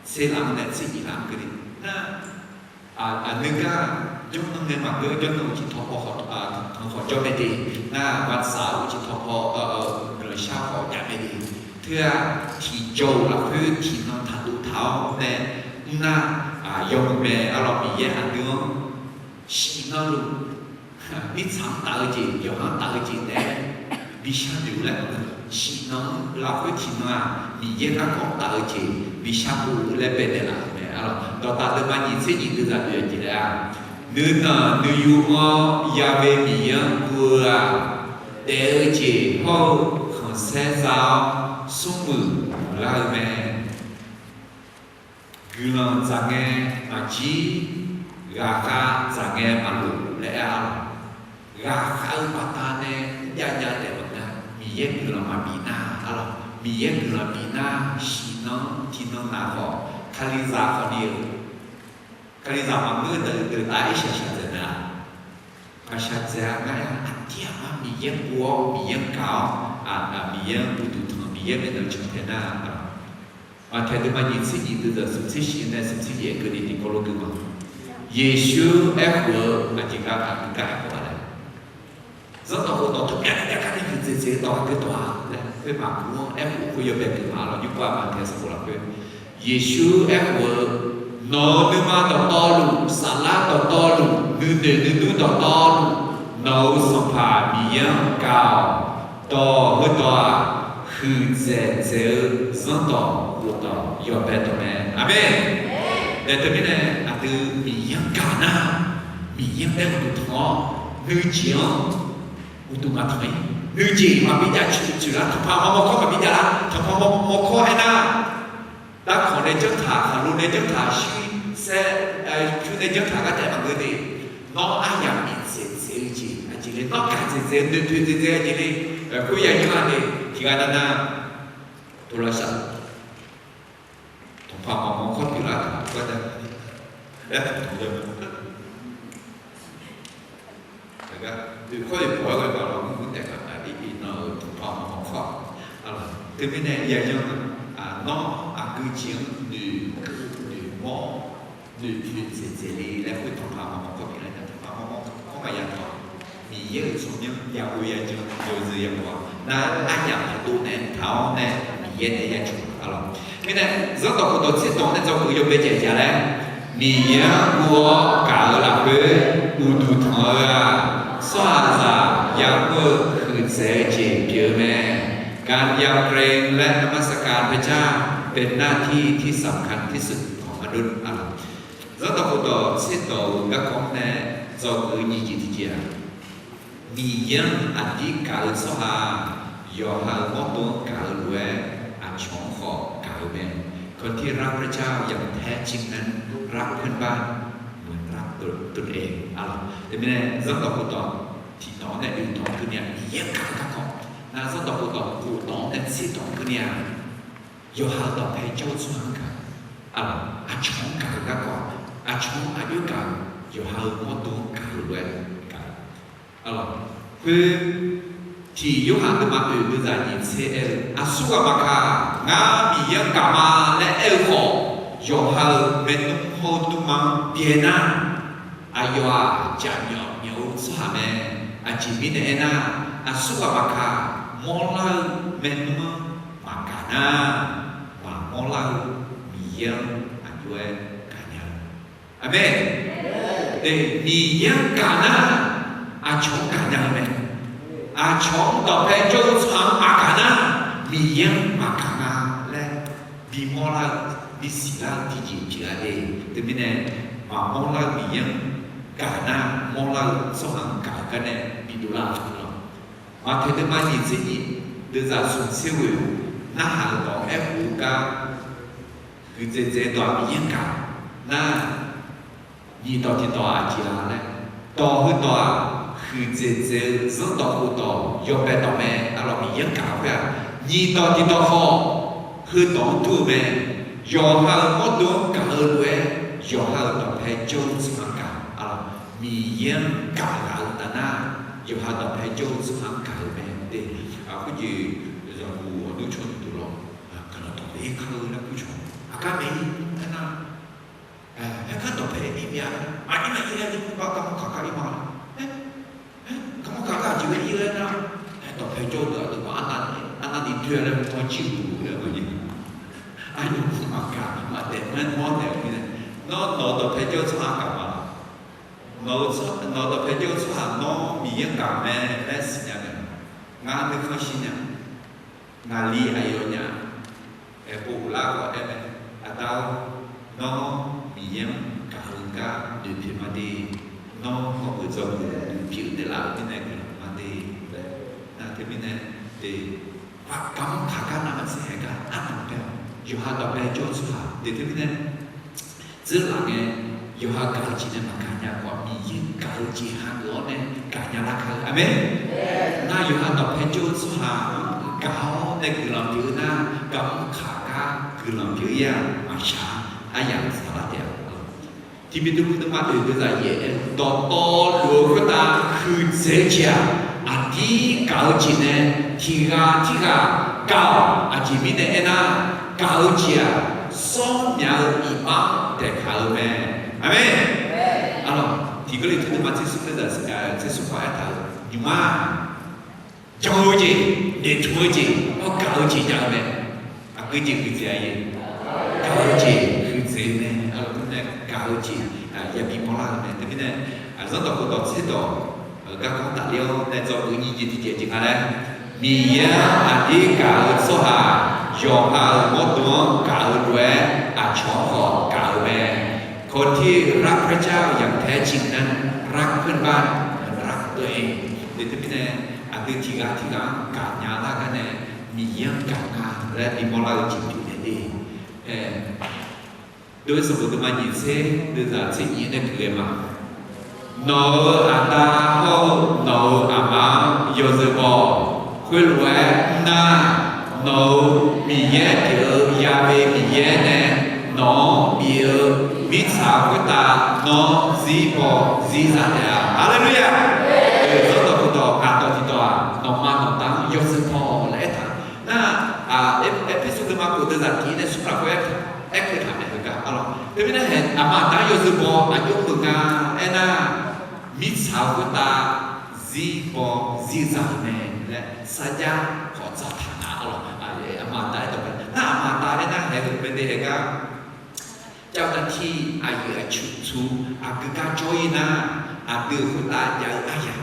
tser laf-anr nae tser nyiq laf-anr keuvni nar, aqdui gar jawrnan ngae maqngeur, jawrnan uqcif tawqpaw khawf, tanq khawf jawr mae de. Nar, maqtsaq-eu uqcif tawqpaw, guiqlanq shar khawf jav mae de. Teu-aq, tiqjawr-euq lafkhoer tiqnan taqdov taq-awr nae, mr nar, yawmuiq mae. Arlawq Miqyaer aqdui-anr shif nan luf mirtsaq-anr taf-eu jeq, yawqha-anr taf-eu jeq naeq-aer bishar noeq-eu laer maqngeur. Shif nan-anr lafkhoer tiqnan-aq, Miqyaer garkawv taf-eu jeq bishar pov-eu laer baenaeq laf-euq mae. Arlawq dawqtaf deuvma nyiq tser nyiq deuvzaq oeq-eu jeq laer-aq, Nuinanq nuiyu-anr Ya'we Miqyaer-anr guv-eu-aq, daef-eu jeq hawr-eu khanqsaer za-awr, smrmuiq muiqlar-eu mae. Guiqlanq dzaq ngae maqjir, ghaqkhav dzaq ngae maqlof laer aer-a lawq. Ghaqkhav-eu baqdanae mrjav jav taef maqngeur. Miqyaer guiqlanq maqbif nar, arlawq Miqyaer guiqlanq bif nar, shif nan-anr tiqnan naq khawf, Kalizaq khawfni-euq Kalizaq maqngeur deuq deuq tav-aer shaqshaq dzaeq mae-a. Maqshaq dzaeq-a ngar-a, aqdir aqmar Miqyaer-anr guv-awr, Miqyaer-anr gaq-awr, Miqyaer-anr uqduq tanq, Miqyaer baedan cantae nar, Maqtaeq deuvma nyiq tser nyiq deuvzaq smq tser shif nae smq tser yaef keuvni tiqkawv lof gui ma. Yeqsur aerkhof-eu aqjeq gar aqdui gar aerkhof-a laer. Zanrdawq khofdawq tawq myav nae jav gar nae huiqdzaeq dzaeq-eu dawq aqgeu dawq-a laer, khoermaf guq-anr aerkhof khoer yawbae gui ma lawq. Nymr-aq Maqtaeq sanqbof lafkhoer Yeqsur aerkhof-eu, Nawq-euq nuima dawqtawvluf, saflar dawqtawvluf, nuinoeq nuinmr dawqtawvluf, nawq-euq Sanqpaq Miqyaer-anr gaq-awq. Dawq heudawq-aq, huiqdzaeq dzaeq-eu zanrdawq khofdawq yawbae dawq mae. Aqmeq. Daef teumirnae aqdui Miqyaer-anr gaq nar, Miqyaer-anr bae uqduq tanq-awr, nuijeq-anr uqduq maqtanq-ir. Nuijeq maqbi jav coeq coeq lar, tanqpaq maqmawr kawr maqbi jav lar, tanqpaq mawr mawr kawr aernar, darkawq nae janr taq, khaqlo nae janr taq, shuir saer, pyur nae janr taq gar taef maqngeur de. Nawr aryamq bif dzaeq dzaeq-eu jeq aqjeq le, nawr gaq dzaeq dzaeq-eu, noeqtoeq dzaeq dzaeq-eu jeq le, khoer ya janr-a de. Tiqghaq nav nav, tov lavshaq, tanqpaq maqmawr kawr pyeuflar taq gar da, aer tanqtanq ya Oeq kawr oeq bawq-aer ghae baq lawq, mr mr taef gaq-a iqnan-euq tanqpaq maqmawr kawr. Teumirnae yayanr, nawr aqgeu jeq-anr noeqkeuv noeqmawr noeqpoeq dzaeqdzaeq le laer khoer tanqpaq maqmawr kawr pyeuflar nya, tanqpaq maqmawr kawr maqya taq. Miqyaer-euq tsawrmyanr ya ghoe ya jan yawzeu ya mawf-a. Nar-aer aryamq maqdov nae taq-awr nae Miqyaer nae ya cawq-a lawq. Mirnae zanrdawq khofdawq tser dawq nae dzawgeuf yawbae jaeq jav laer, Miqyaer-anr guv-awr gaq-eu lafkhoer uqduq tanq-eu-aq, tsawrhaqzaq yamr-eu huiqdzaeq-eu jeq pyeuf-eu mae. การยำเกรงและนมัสการพระเจ้าเป็นหน้าที่ที่สำคัญที่สุดของมนุษย์ Zanrdawq khofdawq tserdawq-euq garkawv-anr nae dzawgeuf-eu nyiq jeq tiqjeq-aq, Miqyaer-anr aqdir gaq-eu tsawrhaq-aq, yawqha-euq mawrdo-anr gaq-eu lof-aer, aqcawq-anr khawf gaq-eu mae. คนที่รักพระเจ้าอย่างแท้จริงนั้น รักเพื่อนบ้านเหมือนรักตนเอง arlawq. Teumirnae zanrdawq khofdawq tiqdawq-anr nae oeqdawq keuvni-aq, Miqyaer-anr gaq-eu garkawv. Nar zanrdawq khofdawq khofdawq-anr nae tserdawq-anr keuvni-aq, yawqha-euq dawqpae jawr-eu tsawrhaq-anr gaq, arlawq, aqcawq-anr gaq-eu garkawv, aqcawq-anr aqjox gaq-eu, yawqha-euq mawrdo-anr gaq-eu lof-aer gaq-eu. Arlawq, khoer tiq Yorhaq deuvma oeq deuvzaq nyiq tser aer-eu, aqsur ghaq maqkaq, ngar Miqyaer-anr gaq ma laer aer-eu khawf, yawqha-euq maernmr hawr-eu dmrma-anr byaenar, aqyawf-aq jaqmyawf myawf-eu tsawrhaq mae. Aqjeq mirnae aernar, aqsur ghaq maqkaq, mawrlar-eu maernmr-anr maqgaq nar, maqmawr lar-eu Miqyaer-anr aqjox-aer gaqnya-eu. Aqmeq. Miqyaer-anr gaq nar, aqcawq-anr gaqnya-eu mae. Aqcawq-anr dawqpae jawr-eu tsawrhaq-anr maqgaq nar, Miqyaer-anr maqgaq nga laer bimawr lar-eu, bisiq lar-eu tiqjeq pyeuf-a de. Teumirnae maqmawr lar-eu Miqyaer-anr gaq nar, mawrlar-eu tsawrhaq-anr gaq-eu gar nae bidov lar-eu lawq. Maqtaeq deuvma nyiq tser nyiq deuvzaq smq tser ghoe-euq narhaq-euq dawq aerkhof-eu gar, huiqdzaeq dzaeq dawq-aq Miqyaer-anr gaq nar, nyiq dawq tiqdawq-aq aqjeq-a laer, dawq heudawq-aq, huiqdzaeq dzaeq-eu zanrdawq khofdawq yawbae dawq mae. Arlawq, Miqyaer-anr gaq-eu khoer-aq, nyiq dawq tiqdawq khawf heudawq-anr dur-eu mae. Yawqha-euq mawrdo-anr gaq-eu lof-aer, yawqha-euq dawqpae jawr-eu tsawrhaq-anr gaq. Arlawq, Miqyaer-anr gaq ghaq-eu taf nar, yawqha dawqpae jawr-eu tsawrhaq-anr gaq-eu mae de. Khoerjeq zanqguq awqdur cawq duq lawr, gaqlanq dawq-ir kar-eu laer kur cawq. Aqgar mae-ir aernar, aerkar dawqpae ir mya, maqir maqir laer ni bar garmanr kaq gar ir ma. Aer, garmanr kaq gar aqjeq ghae ir laer nar, aer dawqpae jawr-eu deuq aqduimaf arnav, arnavni doe-a laer mawr jir-eu laer maqir. Arnymr maqgaq maqdaef mawr daef-eu mirnae, nawr nawq-eu dawqpae jawr-eu tsawrhaq gaq ma laq? Nawq-eu tsawr, nawq-eu dawqpae jawr-eu tsawrhaq nawr Miqyaer-anr gaq mae laer siqnya mae. Ngar nuikhanr shir nya. Ngaqli aqyawfnyaf aerpov uvlar khawf aer mae. Aqda-or, nawr Miqyaer-anr gaq-eu gar noeqpoeq ma de. Nawr hawgeuf dzawgeuf noeqpoeq naeqlaf-eu mirnae guiqlanq ma de laer. Nar teumirnae de, garmanr kaq gar navmaqtser haeq gar ardanq bae-awq. Yawqha dawqpae jawr-eu tsawrhaq de teumirnae dzeurlaf ngae, yawqha gaq-eu jeq nae maqgaq nya khawf, Miqyaer gaq-eu jeq hageuf-awr nae gaqnya lar kar-eu. Aqmeq. Nar yawqha dawqpae jawr-eu tsawrhaq-anr gaq-awr nae guiqlanq pyeuf-eu nar, garmanr kaq gar guiqlanq pyeuf-ir-aq maqshaq-a. Aryamq saqlar taef-a. Tiqbymr deuq-anr ma deuq deuq zaq yaef-aer dawqtawvluf-eu khoertav huiqdzaeq-eu jeq-aq, aqdir gaq-eu jeq nae tiqghaq tirghaq gaq-awq. Aqjeq mirnae aernar, gaq-eu jeq-aq, sawr myaq-eu iqbax-anr daeqkaq-eu mae. Aqmeq. Arlawq, Tiq Gawrliqtu deuq ma tser smr deuq zaq tser smr khawf aertaq-eu, nymq-mr-aq, jan-eu jeq, noeqtmq-eu jeq, hawr gaq-eu jeq jav-eu mae. Aqgeu jeq huiqdzaeq-a jeq, gaq-eu jeq huiqdzaeq-eu mae. Arlawq, teumirnae gaq-eu jeq yabi mawrlar-eu mae. Teumirnae zanrdawq khofdawq tserdawq-eu garkawv tafler-awr nae dzawgeuf nyiq jeq tiqjeq jeq nga laer, Miqyaer-anr aqdir gaq-eu tsawrhaq yawqha-euq mawrdo-anr gaq-eu lof-aer, aqcawq-anr khawf gaq-eu mae. คนที่รักพระเจ้าอย่างแท้จริงนั้น รักเพื่อนบ้านเหมือนรักตัวเอง. Teumirnae aqdui tiqghaq tiqghaq-anr gaqnya lar gar nae Miqyaer-anr gaq nga laer bimawr lar-eu jeq pyeuf naeq de. Dov-ir sanqbof deuq ma nyiq tser deuq zaq tser nyiq-anr nae pyeuf ghae ma. Nawq-euq aqda hawr-eu nawq-euq aqma-anr yawzeu baw-awq. Khoerlof-aer mr nar, nawq-euq Miqyaer pyeuf-eu Ya'be Miqyaer nae nawq-anr bif-eu mirtsaq khoertav nawr zir baw zir zaq taef-a. Haleluya! Zanrdawq khofdawq gaqdawq tiqdawq-aq, nawqma nawqda-anr yawzeu baw-awq laer aertaq. Nar, Erpersu deuq ma khof deuq zaq tiq-ir nae smr lafkhoer aer, aerkeuv taq mae heugar arlawq. Teumirnae haeq aqma aqda-anr yawzeu baw aqjox meuq nga aernar, mirtsaq-eu khoertav zir baw zir zaq-eu mae laer sarjax khawf dzaqtaq nga arlawq. Aqma aqda aerdawq mae. Nar aqma aqda aernar haeq-eu bae de haeq gar, เจ้าหน้าที่ aqyuif aqtsu aqgeu gar jawr-ir nar, aqdui-euq khoertav jav-eu aryaq,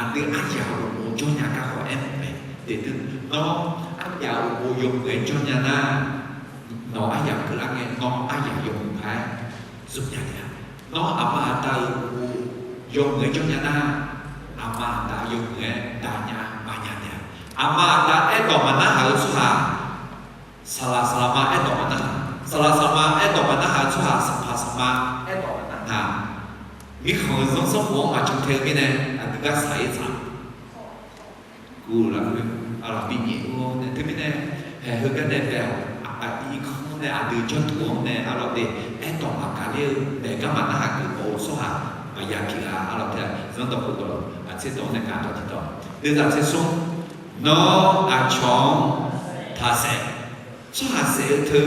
aqdui aryaq uqmov jawr nya gar khawf aermawf mae. Deuq deuq nawr aryaq uqmov yawmuiq-aer jawr nya nar, Nawq-euq aryamq keuvlar ngae, nawr aryamq yawmuiq paq-aer zmq nya taef-a. Nawr aqma aqda-euq uqmov yawmuiq-aer jawr nya nar, aqma aqda yawmuiq-aer daqnya maqnya taef-a. Aqma aqda aerdawq maqnarhaq-eu tsawrhaq, saqlaq saqlaq ma aerdawq maqnarhaq, saqlaq saqlaq ma aerdawq maqnarhaq-eu tsawrhaq, sanqpaq sanqma aerdawq maqnarhaq, mirkhanq-eu zanrsanrkhof-anr maqcan tae-eu mirnae, aqdui gar saq-ir tsaq. Guv lafkhoer, aqlaf binyaef-awr nae teumirnae, haeq heugar nae bae-awq, aqdui irkanr nae aqdui janrduq-anr nae arlawq de, aerdawq maqgaq ler-eu naeq gar maqnarhaq geuf-awr-eu tsawrhaq maqya pyeuf-a. Arlawq tae-aq zanrdawq khofdawq aqtser dawq-anr nae gaq dawq tiqdawq. Deuvzaq tser smr, nawr aqcawq-anr taqsaef, tsawrhaq saef-eu teu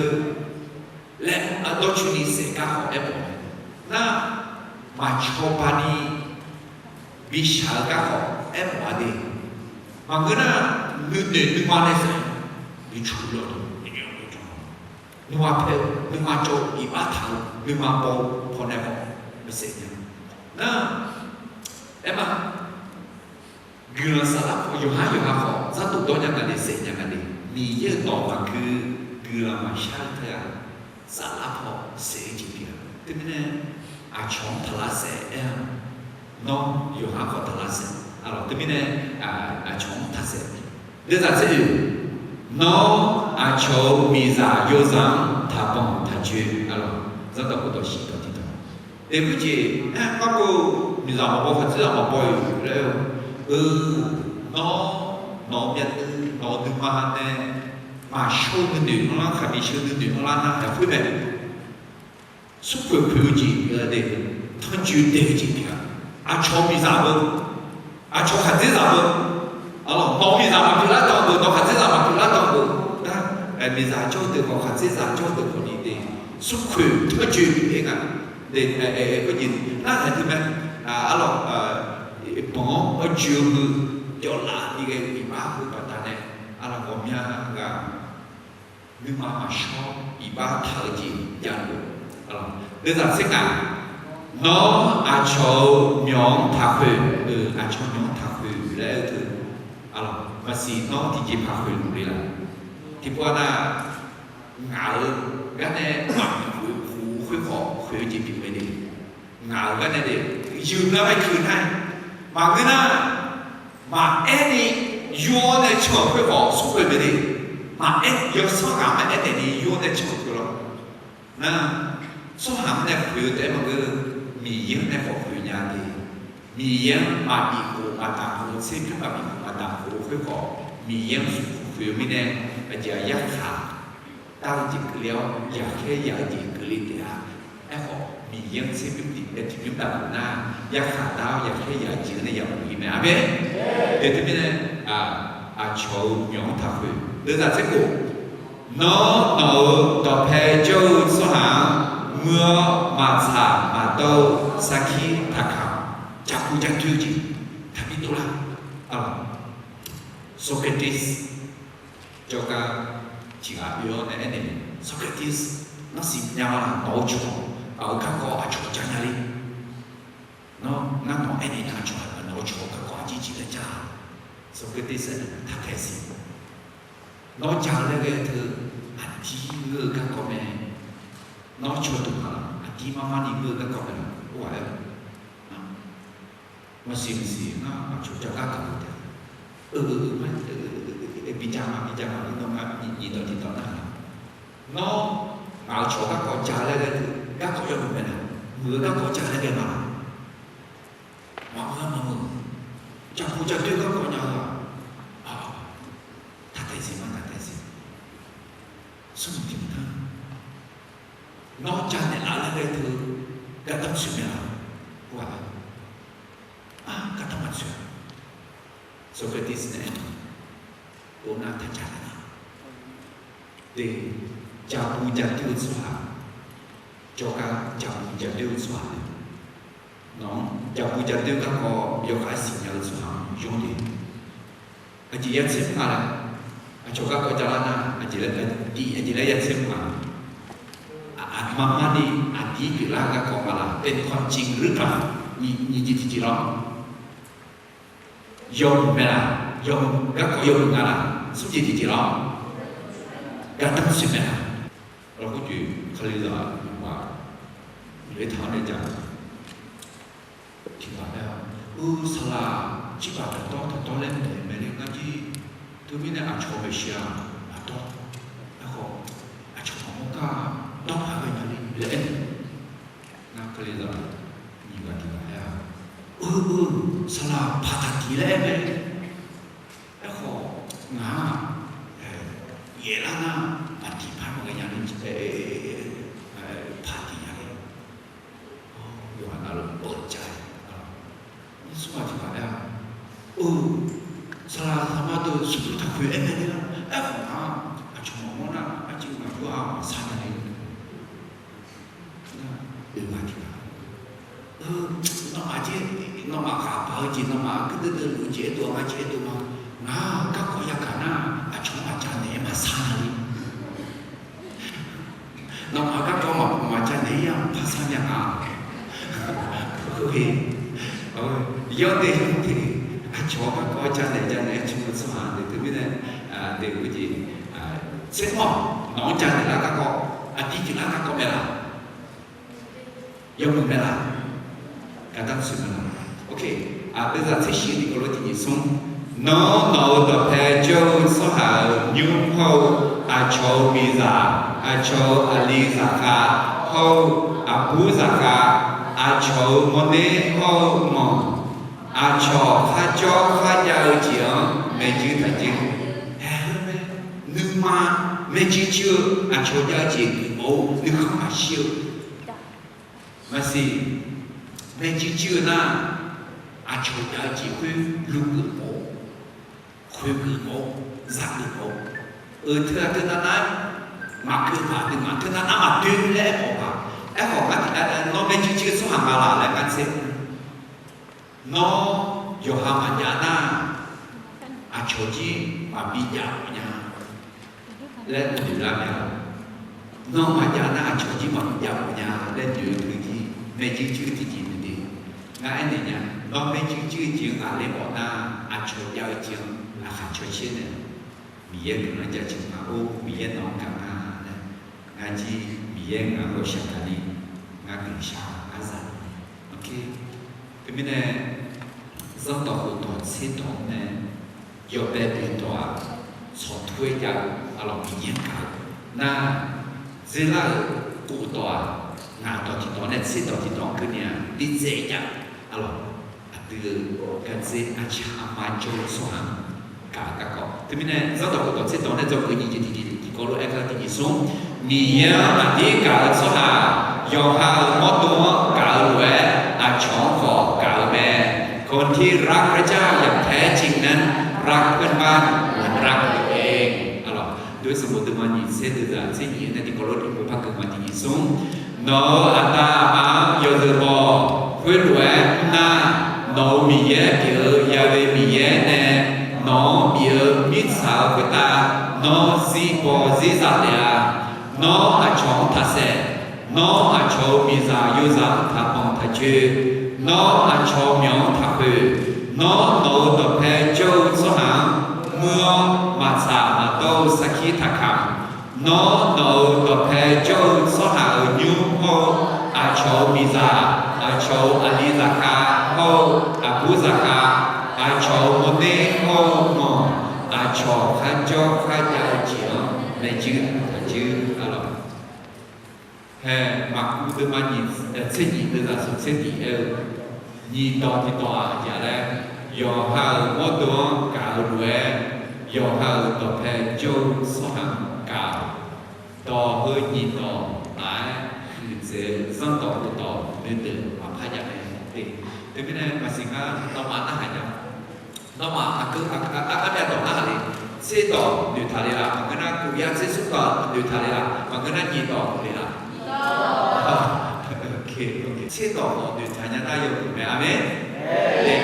laer ardawr coeni saef garkhawf aermawf-eu nar, maqcawba ni bishaq-eu garkhawf aermawf-a de. Maqngeur nar, nuinoeq nuima nae saef, nuicu lawq, nuima pae-eu, nuima cawv-eu, iqbax taq-eu, nuima baw-eu pawnae khawf maqsaef nya. Nar, aerma, guiqlanq saflar paw yawqhar yawqha khawf, zardawq dawr nya nga le, saef nya nga le, Miqyaer-euq dawq maqgui, guiqlanq maqshar-eu teu-aq, saflar paw saef-eu jeq pyeuf-a. Teumirnae, aqcawq-anr taqlar saef aer-a, nawr yawqha khawf taqlar saef. Arlawq teumirnae, aqcawq-anr taqsaef. Deuvzaq tser oeq, nawr aqcawq-euq miqzaq yawzaq-anr taqbanq taqjoe. Arlawq zanrdawq khofdawq shiq dawq tiqdawq. Eqbur jeq aer-eu garkawv-eu miqzaq maqbaw khaqdzerzaq maqbaw-eu laer-eu, eu, nawr, nawq-euq myavnuiv nawq-euq nuima nae maqshawr-eu nuinoeq anrlar, khaqmiq sheu nuinoeq anrlar nar haeq khoer mae. Smrkhoeq khoeq-eu jeq, tanrjoe dae-eu jeq pyeuf-a. Aqcawq miqzaq-eu, aqcawq khaqdzerzaq-eu, arlawq nawq miqzaq maqpyeuf lar dawq-eu, nawq khaqdzerzaq maqpyeuf lar dawq-eu, nar, miqzaq jawr deuq khawf khaqdzerzaq jawr deuq khawf ni de, smrkhoeq tanrjoe pyeuf-ir nga. Nar haeq teu mae, arlawq, banq-anr arjoe-eu heu, yawflaf ni ghae-eu iqbax heu baqdanae, arlawq ghawqmya ghaq nuima maqshawr iqbax taq-eu jeq javluf-eu. Deuvzaq tser ngaq, nawr aqcawq-euq myawq-anr taqkhoeq, aqcawq myawq-anr taqkhoeq laer aer-eu teu, arlawq maqsiq nawr tiqjeqpaq khoeq luf le laf. Tiqpov-a nar, ngaq-euq garnae maqbi khoeq khof khoerkhawf khoeq-eu jeq pyeuf mae de. Ngaq-euq garnae de, yuf nar-aer keuv nar-aer, maqngeur nar, maqaer ni yur-awr nae can-euq khoerkhawf smrkhoeq mae de. Maqaer, yawsanr ghaq maqaer naeq ni yur-awr nae can-euq khoerkhawf nar, tsawrhaq-anr nae khoeq-eu taef-aer maqngeur, Miqyaer-anr nae khawf khoeq nya de. Miqyaer-anr maqbif khof maqdaq khof, tserbymr maqbif khof maqdaq khof-eu khoerkhawf, Miqyaer-anr smrkhoeq khoeq-eu mirnae, aqjeq-aq yarkhaq dar-eu jeq keuvle-awr, yaqkhaer yaq-eu jeq keuvle taef-a. Aerkhawf, Miqyaer-anr tserbymr tiqbymr daq khof nar, yarkhaq dar-awr yaqkhaer yaq-eu jeq-anr nae yamawf-ir mae. Aqmeq. Teumirnae, aqcawq-euq myawq-anr taqkhoeq. Deuvzaq tser khof, nawr nawq-euq dawqpae jawr-eu tsawrhaq-anr muir-awr maqtsaq maqdawr-eu sarkir taqkaq-awq. Jabu jadoer-eu jeq taqbi dovlar. Socrates jawrgar tiq ghaq oe-awr nae aernaeq, Socrates, nawr siqnya ma laq? Nawq-eu cawq, nawq-eu garkawv aqcawq ja nya le. Nawr ngar nawq-anr aernaeq nya, aqcawq nawq-eu cawq-eu garkawv aqjeq jeq laer ja-a? Socrates aernaeq, taqtaeq siq. Nawr ja laer ghae teu aqdir ngeur-eu garkawv mae. Nawr cawduq nga laq? Aqdir mar mar ni ngeur-eu garkawv mae laq? Or ghaq aer-eu, maqsiq maqsiq ngar aqcawq ja gar gaq-eu taef. Euq euq euq ma, bi ja ma bi ja ma, nawr ngar nyiq dawq tiqdawq nar-aq, nawr ngaq-euq cawq garkawv ja laer ghae teu garkawv yawmuiq mae laq? Muiq-eu garkawv ja laer ghae ma laq? Maqmuiq-a maqmuiq. Jabu jadoer garkawv nya-eu-aq, taqtaeq siq ma taqtaeq siq. Smrmuiq tiq muiq tanr. Nawr ja naeqlaf laer ghae teu gardanr tsoeq mae laq? Or ghaq, gardanr maqtsoeq-a. Socrates nae aernaeq, or nar taq ja naeqlaf. De, jabu jadoer-eu tsawrhaq, jawrgar jabu jadoer-eu tsawrhaq, nawq-anr jabu jadoer garkawv yawkhav-aer siqnya-eu tsawrhaq-anr yawr de. Aqjeq ya tser mr nga laer, aqcawq garkawv ja lar nar, aqjeq laer, aqjeq laer ya tser mr nga. Aqma mar ni aqdir pyeuflar garkawv nga laq? เป็นความจริงหรือเปล่า? Nyiq jeq tiqjeq lawr. Yawmuiq mae laq? Yawmuiq, garkawv yawmuiq nga laq? Smr jeq tiqjeq lawr. Gardanr tsoeq mae laq? Lafkhoer jeq Kalizaq yawqghaq noeqtaq-awr nae ja tiqghaq laer-a, eu, saqlaq jirbaq taqdawr taqdawr laer naeq-eu mae le ngar jir. Teumirnae aqcawq maeqshi-aq maqdawr. Aerkhawf, aqcawq maqmawr gar dawr paq ghae nya le laer aernaeq. Ngar Kalizaq nyiq ghaq tiqghaq laer-a, eu, eu, saqlaq paq taq tiq laer aer mae. Aerkhawf, ngaq-aq, yaeflar nar, maqtiq par maqghae nya le, paq tiq nya le. Yawqghaq navluf-anr ja-aer, smr ghaq tiqghaq aer-a, eu, saqlaq saqma deuq smrduq taqkhoeq aer mae le-a. Aerkhawf ngaq-aq, aqcawq maqmawr nar, arciv maqjawr-a, maqsar nya le. Nar, oeq ghaq tiqghaq, eu, nawmaf jeq, nawmaf khaqbaq-eu jeq, nawmaf aqkuir deuvdeuv luf-eu jeq aerdov-a, ngar jeq aerdov ma. Ngaq-aq garkawv yagaq nar, aqcawq-anr aqja naeq-aer maqsar nya le. Nawmaf garkawv maqpov maqja naeq-ir-a, maqpar sar nya nga. Yawdaef yawdaef, aqcawq-anr garkawv ja naeq ja naeq-aer cawba-eu tsawrhaq deuq teumirnae, deuq-eu jeq, tsermawr, nawq-anr ja naeq lar garkawv, aqdir jeq lar garkawv mae laq? Yawmuiq mae laq? Gardanr tsoeq mae laq? Aqdeuvzaq tser shif-eu tiqkawv lof tiq nyiq smr. Nawr nawq-euq dawqpae jawr-eu tsawrhaq-euq nymr hawr-eu, aqcawq-euq miqzaq, aqcawq-euq aqli zaqkhav hawr-eu, aqbur zaqkhav, aqcawq-euq mawrner hawr-eu manq, aqcawq kharjawr kharjav-eu jeq-anr maerjuir taqjuir. Aer-eu mae, nuima maerjuir juir-eu, aqcawq jav-eu jeq geufmawf-eu nuikhanr maqshir-eu. Maqsiq, maerjuir juir-eu nar, aqcawq jav-eu jeq khoer luvgeuf mawf-awr, khoergeuf mawf-awr, zaqgeuf mawf-awr, eu, teu aqdui navnav-aer maqkeuv paq, aqduimaf teu navnav maqdoe laer aermawf-eu paq. Aerkhawf, nawr maerjuir juir-eu tsawrhaq nga laq laer ngar tser-eu, nawr yawqha maqjav nar, aqcawq jir maqbi jav mawf nya laer noeq lar mae-a. Nawr maqjav nar, aqcawq jir maqbi jav mawf nya laer noeq-eu teu jir, maerjuir juir-eu tiqjeq maqde. Ngar aernaeq nya, nawr maerjuir juir-eu jeq-anr ghaqler mawf nar, aqcawq jav-eu jeq-anr laqkhaq cawcaer nae Miqyaer guiqlanq-anr jaceuq nga. Or, Miqyaer nawq-anr gaq nga laer, ngar jir Miqyaer ngaq-anr ghawqshaq gaqni, ngar guiqshaq arzaq. Teumirnae, zanrdawq khofdawq tserdawq-anr nae yawbae boeqdawq-aq, tsawqtur-aer jav-eu arlawq Miqyaer-anr gaq-eu nar, dzerlar-euq khofdawq-aq, ngaq dawq tiqdawq nae tserdawq tiqdawq-anr keuvni-aq, bidzaeq jav-eu arlawq, aqdui-euq gardzer aqcaq aqma jawr-eu tsawrhaq-anr gaq-eu garkawv. Teumirnae zanrdawq khofdawq tserdawq nae dzawgeuf nyiq jeq tiqjeq tiqkawv lof-aer gar tiq nyiq smr. Miqyaer-anr aqdir gaq-eu tsawrhaq, yawqha-euq mawrdo-anr gaq-eu lof-aer, aqcawq-anr khawf gaq-eu mae. คนที่รักพระเจ้าอย่างแท้จริงนั้น รักเพื่อนบ้านเหมือนรักตัวเอง Arlawq, Doer sanqbof deuvma nyiq tser deuvzaq tser nyiq-aer nae tiqkawv lof tiqpov par keuv ma tiq nyiq smr. Nawq-euq aqda aqma-anr yawzeu baw. Khoerlof-aer mr nar, nawq-euq Miqyaer pyeuf-eu Ya'we Miqyaer nae nawq-anr bif-eu mirtsaq-euq khoertav nawr zir baw zir zaq taef-a. Nawr aqcawq-anr taqsaef. Nawr aqcawq-euq miqzaq yozaq-anr taqbanq taqcoer. Nawr aqcawq-euq myawq-anr taqkhoeq. Nawr nawq-euq dawqpae jawr-eu tsawrhaq-anr muir-awr maqtsaq maqdawr-eu sarkir taqkamq. Nawr nawq-euq dawqpae jawr-eu tsawrhaq-euq nymr hawr-eu, aqcawq-euq miqzaq, aqcawq-euq aqli zaqkhav hawr-eu, aqbur zaqkhav, aqcawq-euq mawrner hawr-eu manq, aqcawq kharjawr kharjav-eu jeq-anr maeqjuir taqjuir arlawq. Hae, Maqkuv deuvma nyiq, tser nyiq deuvzaq smq tser tiq aer-eu, nyiq dawq tiqdawq-aq aqjeq laer, yawqha-euq mawrdo-anr gaq-eu lof-aer, yawqha-euq dawqpae jawr-eu tsawrhaq-anr gaq-awq. Dawq heu nyiq dawq taf-aer huiqdzaeq-eu zanrdawq khofdawq noeqdeuq maqpar jav mae. Teumirnae maqsiq ngar nawmaf narhaq nya. Nawmaf aqgeu aqgeu armyav dawq narhaq le. Tserdawq noeqtaq le laf, maqngeur nar, kuvyar tser smr dawq noeqtaq le laf, maqngeur nar, nyiq dawq noeq le laf. Tserdawq noeqtaq nya nar yawmuiq mae. Aqmeq.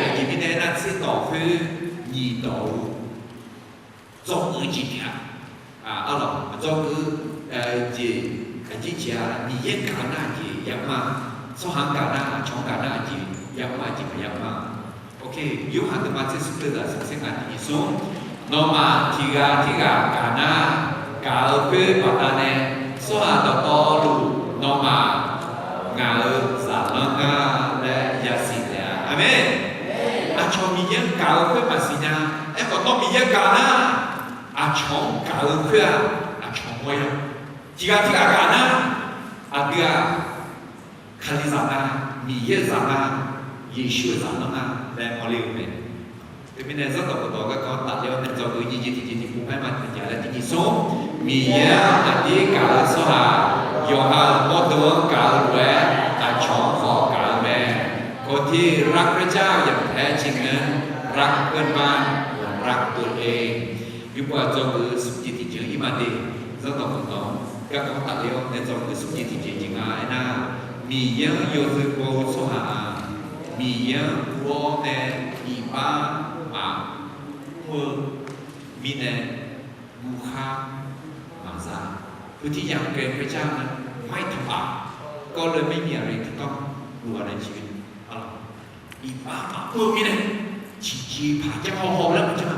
Aqjeq mirnae aernar, tserdawq khoer nyiq dawq-eu dzawgeuf-eu jeq pyeuf-a. Arlawq, dzawgeuf-eu jeq, aqjeq jeq-aq, Miqyaer gaq-eu nar aqjeq yamr-a. Tsawrhaq-anr gaq nar, aqcawq-anr gaq nar aqjeq yamr-a, aqjeq maqya mr-a. Yorhaq deuvma tser smr deuvzaq smq tser ngaq tiq nyiq smr. Nawmaf tiq ghaq tirghaq gaq nar, gaq-eu khoer baqdanae Tsawrhaq dawqtawvluf nawmaf ngaq-euq zaqlanr ngar laer yasiq taef-a. Aqmeq. Aqcawq Miqyaer-anr gaq-eu khoer maqsiq nya. Aerkhawf nawr Miqyaer gaq nar, aqcawq-anr gaq-eu khoer-aq, aqcawq mawr-ir-a. Tiqghaq tiqghaq gaq nar, aqdui-aq, Kalizaq nar, Miqyaer-euq zaqlanr, Yeqsur-euq zaqlanr nar laer mawrler-eu mae. Teumirnae zanrdawq khofdawq garkawv tafler-awr nae dzawgeuf nyiq jeq tiqjeq tiqpov paer ma tiqjeq laer tiqjeq smr. Miqyaer-anr aqdir gaq-eu tsawrhaq yawqha-euq mawrdo-anr gaq-eu lof-aer aqcawq-anr khawf gaq-eu mae. คนที่รักพระเจ้าอย่างแท้จริงนั้น รักเพื่อนบ้านเหมือนรักตนเอง. Yawqghaq dzawgeuf smr jeq tiqjeq-anr ir ma de. Zanrdawq khofdawq garkawv tafler-awr nae dzawgeuf smr jeq tiqjeq jeq nga aernar, Miqyaer-anr yawzeu baw-eu tsawrhaq-aq, Miqyaer-anr guv-awr nae iqbax maqmr-eu mirnae guvkhar maqza. ผู้ที่ยังเกรงพระเจ้านั้นไม่ทำบาป ก็เลยไม่มีอะไรที่ต้องกลัวในชีวิต Iqbax maqmr-eu mirnae tiqjeqpaq janr haw haw laer maqjanr-a.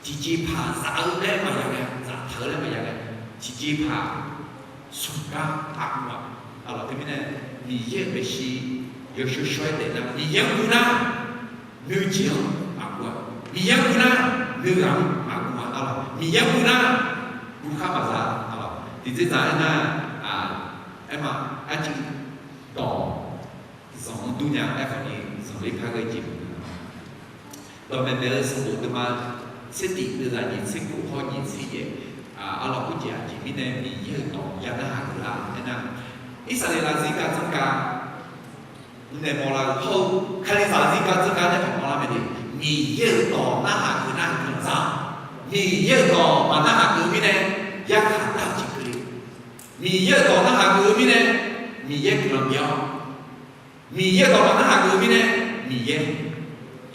Tiqjeqpaq zaf-eu laer maqya ghae, zaftaq-eu laer maqya ghae, tiqjeqpaq smq gar aqguv-aq. Aqlawq teumirnae Miqyaer-euq maeqshi yawshawr shawr-aer daef nar, Miqyaer-anr guv nar nuijeq-anr maqguv-a. Miqyaer-anr guv nar nuighaq-anr maqguv-a. Aqlawq Miqyaer-anr guv nar guvkhar maqza. Aqlawq tiqdzerdzaq aernar, aerma arciv dawq zanq-anr dur nya aerkhawf ni zanqler par ghae jeq maqngeur. Dawqmaeq maeq-eu sanqbof deuvma tser tif deuvzaq nyiq tser khof hawr nyiq tser yaef, aqlawq khoerjeq aqjeq mirnae Miqyaer-euq dawq ya narhaq geuf lar aernar, Irsaqleqlav zirgaq dzanrgaq naeq mawflar-eu hawr-eu Kalizaq zirgaq dzanrgaq nae mawflar mae de. Miqyaer-euq dawq narhaq geuf nar guiqlanq za. Miqyaer-euq dawq maqnarhaq geuf mirnae yarkhaq dar-eu jeq keuvle. Miqyaer-euq dawq narhaq geuf-eu mirnae Miqyaer guiqlanq bif-awr, Miqyaer-euq dawq maqnarhaq geuf-eu mirnae Miqyaer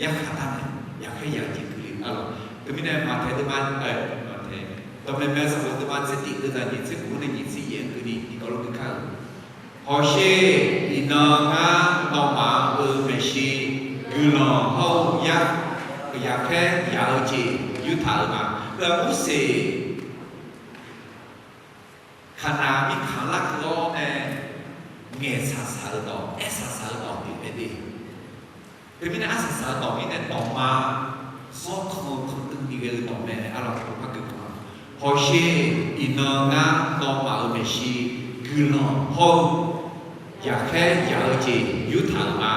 yarkhaq dar mae. Yaqkhaer yaq-eu jeq keuvle aqlawq. Teumirnae Maqtaeq deuvma, Maqtaeq dawqmaeq maeq-eu sanqbof deuvma tser tif deuvzaq nyiq tser khof nae nyiq tser yaef-anr keuvni tiqkawv lof-aer kar-eu, Hawsher, iqnan ngar nawmaf-euq maeqshi guiqlanq hawr-eu yaqkhaer yaq-eu jeq yurtaq-euq ma. Heu-aq Morseq Kaqnaq mirkhanq larkeuv-awr nae ngaeqsaq saq-eu dawq, arsaq saq-eu dawq pyeuf mae de. Teumirnae arsaq saq-eu dawq mirnae dawqma zanrkan kanr dui ni ghae-eu dawq mae. Aqlawq khoerpar gui-a, Hawsher, iqnan ngar nawmaf-euq maeqshi guiqlanq hawr-eu yaqkhaer yaq-eu jeq yurtaq-euq ma.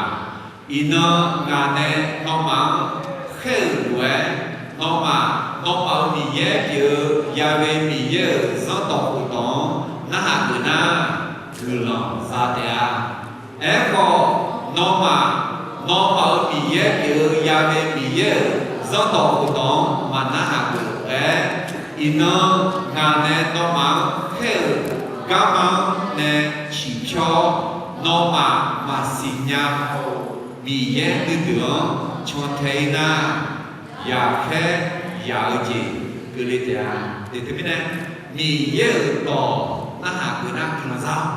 Iqnan ngaq nae nawmaf-anr khaer-euq lof-aer, nawmaf, nawmaf-euq Miqyaer pyeuf-eu Ya'we Miqyaer-euq zanrdawq khofdawq-anr narhaq geuf nar, guiqlanq za taef-a. Aerkhawf, nawmaf, nawmaf-euq Miqyaer pyeuf-eu Ya'we Miqyaer-euq zanrdawq khofdawq-anr maqnarhaq geuf-aer, iqnan ngaq nae nawmaf-anr khaer-euq garma-anr nae ciqpyawr-awr, nawmaf maqsiq nya-eu Miqyaer nuideuq-anr cantae-ir nar, yaqkhaer yaq-eu jeq keuvle taef-a. Teumirnae, Miqyaer-euq dawq narhaq geuf nar guiqlanq za-awr,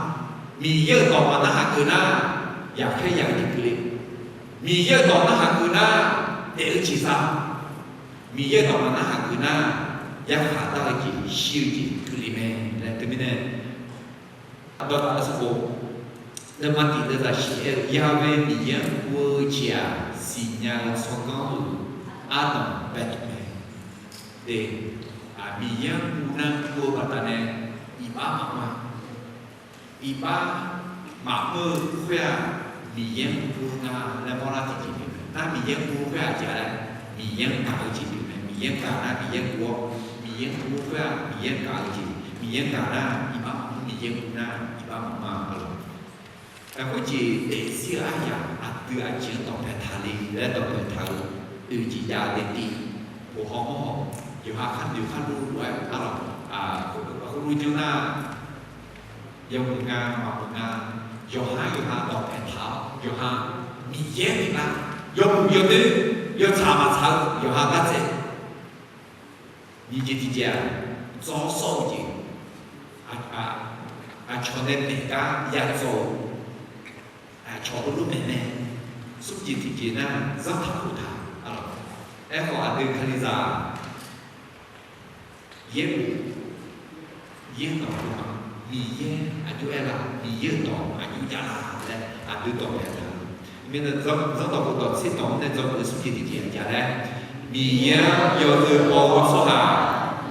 Miqyaer-euq dawq maqnarhaq geuf nar, yaqkhaer yaq-eu jeq keuvle. Miqyaer-euq dawq narhaq geuf nar, daef-eu jeq za-awr, Miqyaer-euq dawq maqnarhaq geuf nar, yarkhaq dar-eu jeq, shir-eu jeq keuvle mae laer. Teumirnae, aqdawq taf-eu sanqbof deuvma tif deuvzaq shif-aer-eu, Ya'we Miqyaer-anr guv-eu jeq-aq, siqnya-eu tsawrganr-euq ardanq baetaq mae. Miqyaer-anr guv nar guv-eu baqdanae iqbax maqma. Iqbax maqmr-eu khoer-aq, Miqyaer-anr guv nga laer mawrlar tiqjeq pyeuf mae. Nar Miqyaer-anr guv khoer-aq jeq-a laer, Miqyaer-anr gaq-eu jeq pyeuf mae. Miqyaer-anr gaq nar Miqyaer guv-awr, Miqyaer-anr guv khoer-aq Miqyaer-anr gaq-eu jeq, Miqyaer-anr gaq nar iqbax maqmr, Miqyaer guv nar iqbax maqma-a lawq. Khoerjeq daefzir-eu aryamq aqdui aqjeq-anr dawqpae taqle laer dawqpae taq-eu oeq jeq jav daeftiv, bof haw mawr haw, yawqha kharnoeq kharluf lof-aer arlawq, khoerlof janr nar, yawmuiq nga maqmuiq nga, yawqha yawqha dawqpae taq-awr yawqha Miqyaer pyeuflar, yawmuiq yawdoer, yawtsaq maqtsaq-eu yawqha gardzae. Nyiq jeq tiqjeq-aq, dzawr sawr-eu jeq, aqcawq nae maeq gar yadzaw-eu, aqcawq heulof-aer maeqnaeq, smr jeq tiqjeq nar zanrtaq khoftaq arlawq. Aerkhawf aqdui Kalizaq yaerbof yaernanq dov ma. Miqyaer aqjox-aer la, Miqyaer-euq dawq aqjox jav la laer aqdui dawqpae taq-eu mirnae, zanrdawq khofdawq tserdawq-anr nae dzawgeuf smr jeq tiqjeq-aq jav laer, Miqyaer-anr yawzeu baw-eu tsawrhaq,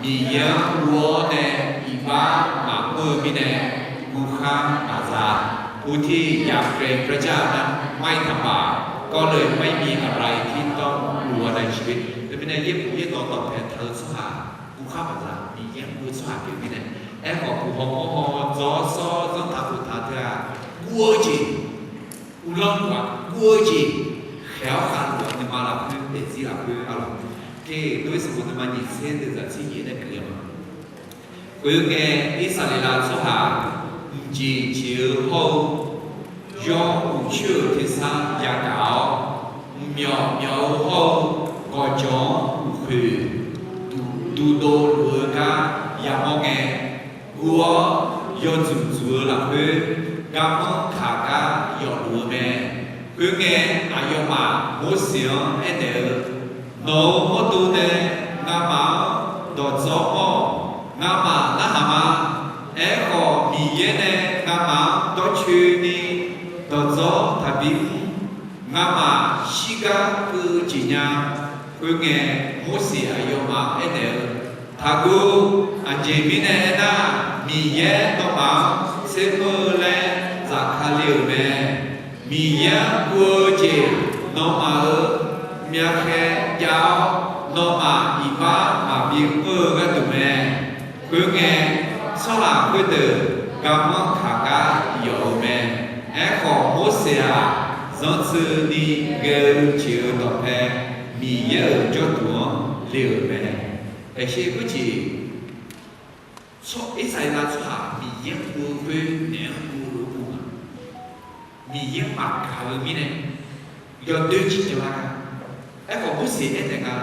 Miqyaer-anr guv-awr nae iqbax maqmr-eu mirnae, guvkhar maqza. ผู้ที่อยากเกรงพระเจ้านั้นไม่ทำบาป ก็เลยไม่มีอะไรที่ต้องกลัวในชีวิต Teumirnae yaerbof yaerdawq dawqpae taq-eu tsawrhaq guvkhar maqza, Miqyaer-anr guv-eu tsawrhaq pyeuf mirnae. Aerkhawf, buqhaw mawrhaw dzawr sawr zanrtaq khoftaq teu-aq, guv-eu jeq, uvlanr-aq guv-eu jeq, khaeq-awr khavluf-eu nuima lafkhoer daefzir lafkhoer arlawq. Kar-eq, Lof-aer sanqbof nuima nyiq tser deuq zaqtser nyiq nae guiqlanq-a. Khoerngae, Irsaqleqlav tsawrhaq mqjeq jeq-eu hawr-eu, yawr uqcoer-euq tersar yagaq-awr, mqmyawf myawf-eu hawr-eu gawqjawq-anr uqkhoeq duqdov luf-eu gar yamawr ngae, guv-awr yawdzuq dzuq-eu lafkhoer, garmanr kaq gar yawfluf-eu mae. Khoerngae, aqyawfmaf Morseq-anr aernaeq-eu, Nawq-euq mawrdo nae ngamaf-anr dawqdzawr mawr-awq. Ngamaf narhaq ma. Aerkhawf, Miqyaer nae ngamaf-anr dawrcoeni dawqdzawr taqbi mr. Ngamaf shirgar keuv-eu jeq nya. Khoerngae, Morseq aqyawfmaf-anr aernaeq-eu, Taqguv. Aqjeq mirnae aernar, Miqyaer nawmaf-anr tsermr-eu laer zafkale-euq mae. Miqyaer-anr guv-eu jeq nawmaf-euq myavkhaer jav-awr, nawmaf iqbax maqbi mr-eu gharduq mae. Khoerngae, tsawrhaq khoerdeuq garmanr kaq gar yawf-eu mae. Aerkhawf, Morseq-aq, zanrtsuini ghae-eu jeq-euq dawqpae Miqyaer-euq jawrduq-anr le-euq mae. Aqshe khoerjeq, tsawr Irsaqleqlav tsawrhaq Miqyaer guv-eu khoer naeq-anr guv-eu lof-aer guv nga. Miqyaer maqgaq-eu mirnae yawdoer ciqjanq lar nga. Aerkhawf, Morseq aernaeq nga,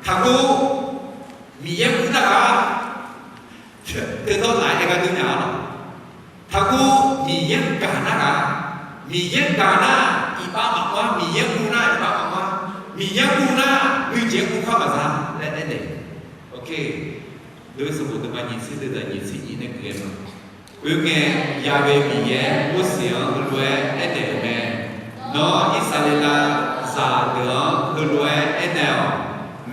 Taqguv. Miqyaer guv nar-aq, teudawr laf-aer aer gar dui nya-a lawq. Taqguv. Miqyaer gaq nar-aq, Miqyaer gaq nar, iqbax maqmr-ar. Miqyaer guv nar, iqbax maqmr-ar. Miqyaer guv nar, nuijeq-aer guv khar maqza laer aernaeq. Oke, Lof-aer sanqbof deuq ma nyiq tser deuq zaq nyiq tser nyiq nae guiqlanq-a. Khoerngae, Ya'we Miqyaer Morseq-anr heulof-aer aernaeq-euq mae. Nawr Irsaqleqlav zaqdeuq-anr heulof-aer aernaeq-awq.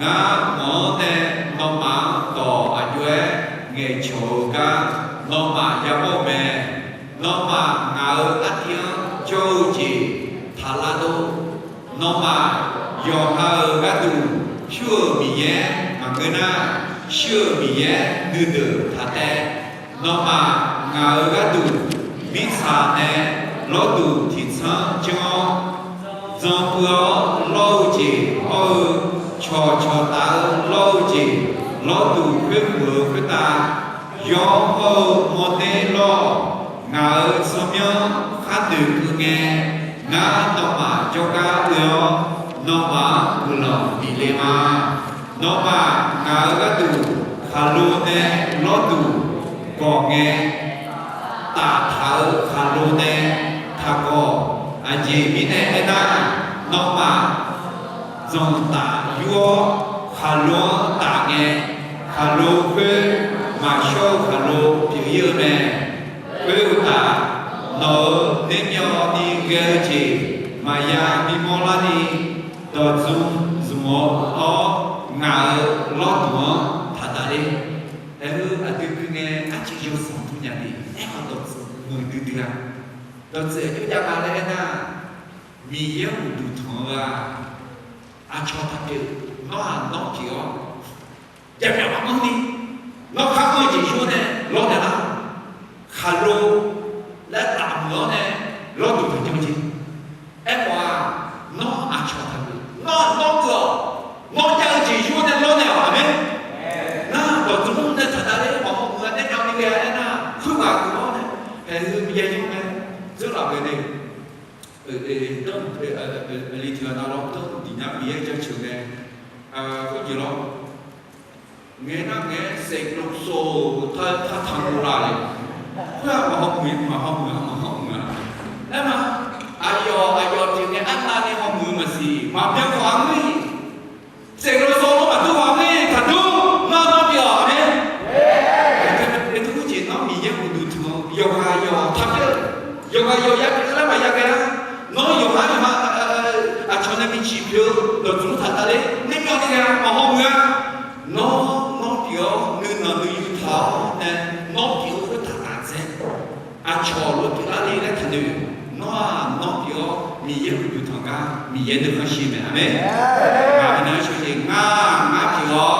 Ngar nawq-anr nae nawmaf-anr dawq aqjox-aer ngaeqcawq-eu gar nawmaf yamawr-eu mae. Nawmaf ngaq-euq artiv-anr jawr-eu jeq taqlar dov. Nawmaf yawqha-euq gharduq pyur-euq Miqyaer maqngeur nar, shuir-euq Miqyaer nuideuq taq taev. Nawmaf ngaq-euq gharduq mirtsaq nae lawrduq tiqtsanr janr-awr, dzanpuiv-awr lawr-eu jeq hawr-eu, cawqcawq taf-eu lawr-eu jeq lawrduq khoerkhof-eu khoertav, yawr hawr-eu mawrner lawr-awq. Ngaq-euq tsawrmyanr khar noeqkeuv ngae, ngar nawmaf jawrgar oe-awr, nawmaf-anr guiqlanq bif le ma. Nawmaf ngaq-euq gharduq khaqlo nae lawrduq gawq ngae, taftaq-euq khaqlo nae taqgawq. Aqjeq mirnae aernar, nawmaf dzanqtaf yur-awr khaqlo-anr taf ngae, khaqlo khoer maqshawr-eu khaqlo pyeuf-ir-eu mae. Khoeruqtaf, nawq-euq nermyawvni ghae-eu jeq maqya bimawr larni, dawqdzmq zmq-awr, ngaq-euq lawrduq-anr taqdaq ler. Aer-eu aqdui gui ngae, arciv yawsanr dur nya ni, aerkhawf dawqtsuif muiqdui dui-a. Dawqtsuif aqjox jav nga laer aernar, Miqyaer uqduq tanq-eu-aq, aqcawq taqpyeuf, nawr-aq nawr pyeuf-awr, jaqmyawf maqanr ni, nawr khar anr-eu jeq yur-awr nae lawrnaeq lar. Khaqlo laer tafmuiq-awr nae lawrduq taqjan jeq. Aerkhawf-aq, nawr aqcawq taqpyeuf, nawr-aq nawr keuv-awq, nawr jav-eu jeq yur-awr nae lawrnaeq-awq. Aqmeq. Nar dawqtsuif mr nae taqdaq ler maqhaw muiq-a, aernya ni ghae-a aernar, khoerghaq geuf-awr nae, haeq-eu Miqyaer yur mae, dzeurlaf ghae nae, danr, li tiq ghaq navluf danr diqnya Miqyaer jaceuq mae, khoerjeq lawr. Ngaeq nar ngaeq-aer saeqlof sawq-euq tar taqtaq ghovlar le. Khoer-aq maqhaw muiq, maqhaw muiq-a, maqhaw muiq-a. Aernar, aqyawf aqyawf tiq ngae arnavni haw muiq-eu maqsiq, maqbyan khawf-a ngeur-iq. Saeqlof sawq-eu maqdur khawf-a ngeur-iq, taqdur, nar nar bi-awq. Aqmeq. Aqjeq mirnae teugar jeq nawr Miqyaer uqduq tanq-eu Miqyaer uqduq tanq gar Miqyaer nuikhanr shir mae. Aqmeq. Ngaq minav-anr shawr jeq ngar ngar pyeuf-awr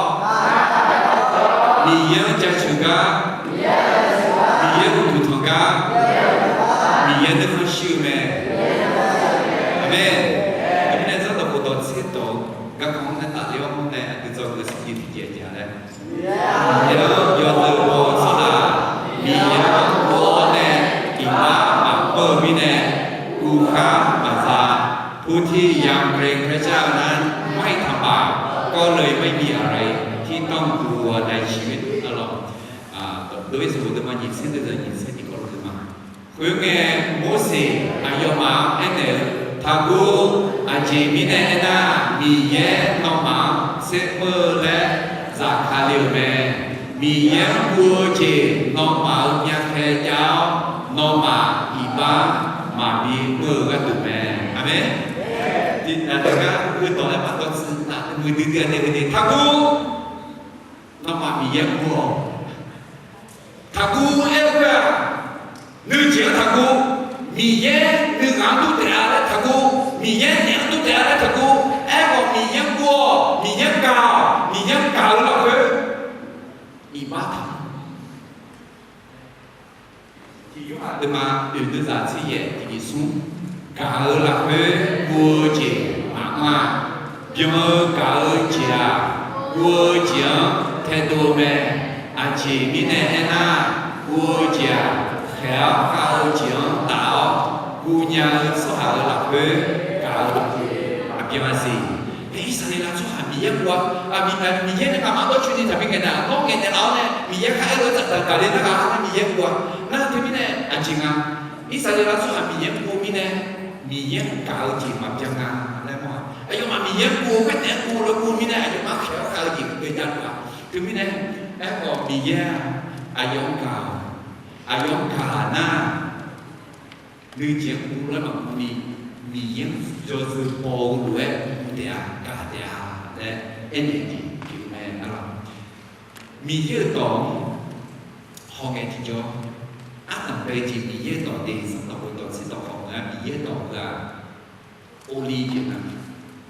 Miqyaer-anr jaceuq gar, Miqyaer uqduq tanq gar Miqyaer nuikhanr shir-eu mae. Aqmeq. Teumirnae zanrdawq khofdawq tser dawq-eu garkawv-anr nae tafler-awr mawr nae aqdui dzawgeuf-eu sanqbof tiqjeq-aq laer, Miqyaer-anr yawzeu baw-eu tsawrhaq, Miqyaer-anr ghof-awr nae iqbax maqpar-eu mirnae, uvkhar maqza. ผู้ที่ยำเกรงพระเจ้านั้นไม่ทำบาป ก็เลยไม่มีอะไรที่ต้องกลัวในชีวิต arlawq. Dov-ir sanqbof deuvma nyiq tser deuv-eu nyiq tser tiq kawv lof-eu ma. Khoerngae, Morseq aqyawfmaf-anr aernaeq-eu, Taqguv. Aqjeq mirnae aernar, Miqyaer nawmaf-anr sermr-eu laer zafkale-euq mae. Miqyaer-anr guv-eu jeq nawmaf-euq myavkhae jav-awr, nawmaf iqbax maqbi mr-eu gharduq mae. Aqmeq. Tiqghaq tiqghaq uiqdawq laer maqdawr tsuif laf muiqdui dui-a nae, Taqguv. Nawmaf Miqyaer guv-awq. Taqguv aer-eu khoer-aq, nuijeq-anr taqguv. Miqyaer nuighaq-anr dur taef-a laer taqguv. Miqyaer naeq-anr dur taef-a laer taqguv. Aerkhawf Miqyaer guv-awq, Miqyaer gaq-awq, Miqyaer gaq-eu lafkhoer iqbax taq-a. Tiq Yorhaq deuvma oeq deuv zaq tser yaef tiq nyiq smr, gaq-eu lafkhoer guv-eu jeq maqanr-a. Byan-eu gaq-eu jeq-aq, guv-eu jeq-anr taedov-eu mae. Aqjeq mirnae aernar, guv-eu jeq-aq, khaeq-awr khav-eu jeq-anr taf-awr, guv nya-eu tsawrhaq-euq lafkhoer gaq-eu jeq maqbyan-a siq. Irsaqleqlav tsawrhaq Miqyaer guv-a, Miqyaer nae nga'maf dawrcoeni taqbi ngaeqnaeq, nawr ngaeqnaeq laf-awr nae Miqyaer khar aer lof-aer tsafdaq gaqle nar ghaq-anr nae Miqyaer guv-a. Nar teumirnae aqjeq nga, Irsaqleqlav tsawrhaq Miqyaer guv-eu mirnae, Miqyaer-anr gaq-eu jeq maqbyan nga laer mawr-aq, aqyawfmaf Miqyaer guv-eu khoer naeq-aer guv lof guv-eu mirnae aqyawfmaf-anr khaeq-awr khav-eu jeq maqbyan jav-a. Teumirnae aerkhawf Miqyaer-aq, aqyawf-anr gaq-awq. Aqyawf-anr gaq nar, nuijeq-anr guv laer maqguv ni, Miqyaer-anr yawzeu baw-eu lof-aer guv taef-a, gaq taef-a laer aernaeq jeq pyeuf-eu mae arlawq. Miqyaer-euq dawq-anr hawngae tiqjawr, ardanqbae jeq Miqyaer-euq dawq de, zanrdawq khof dawq tser dawq khawf ngeur-a. Miqyaer-euq dawq heu-aq, Orli jeq nga,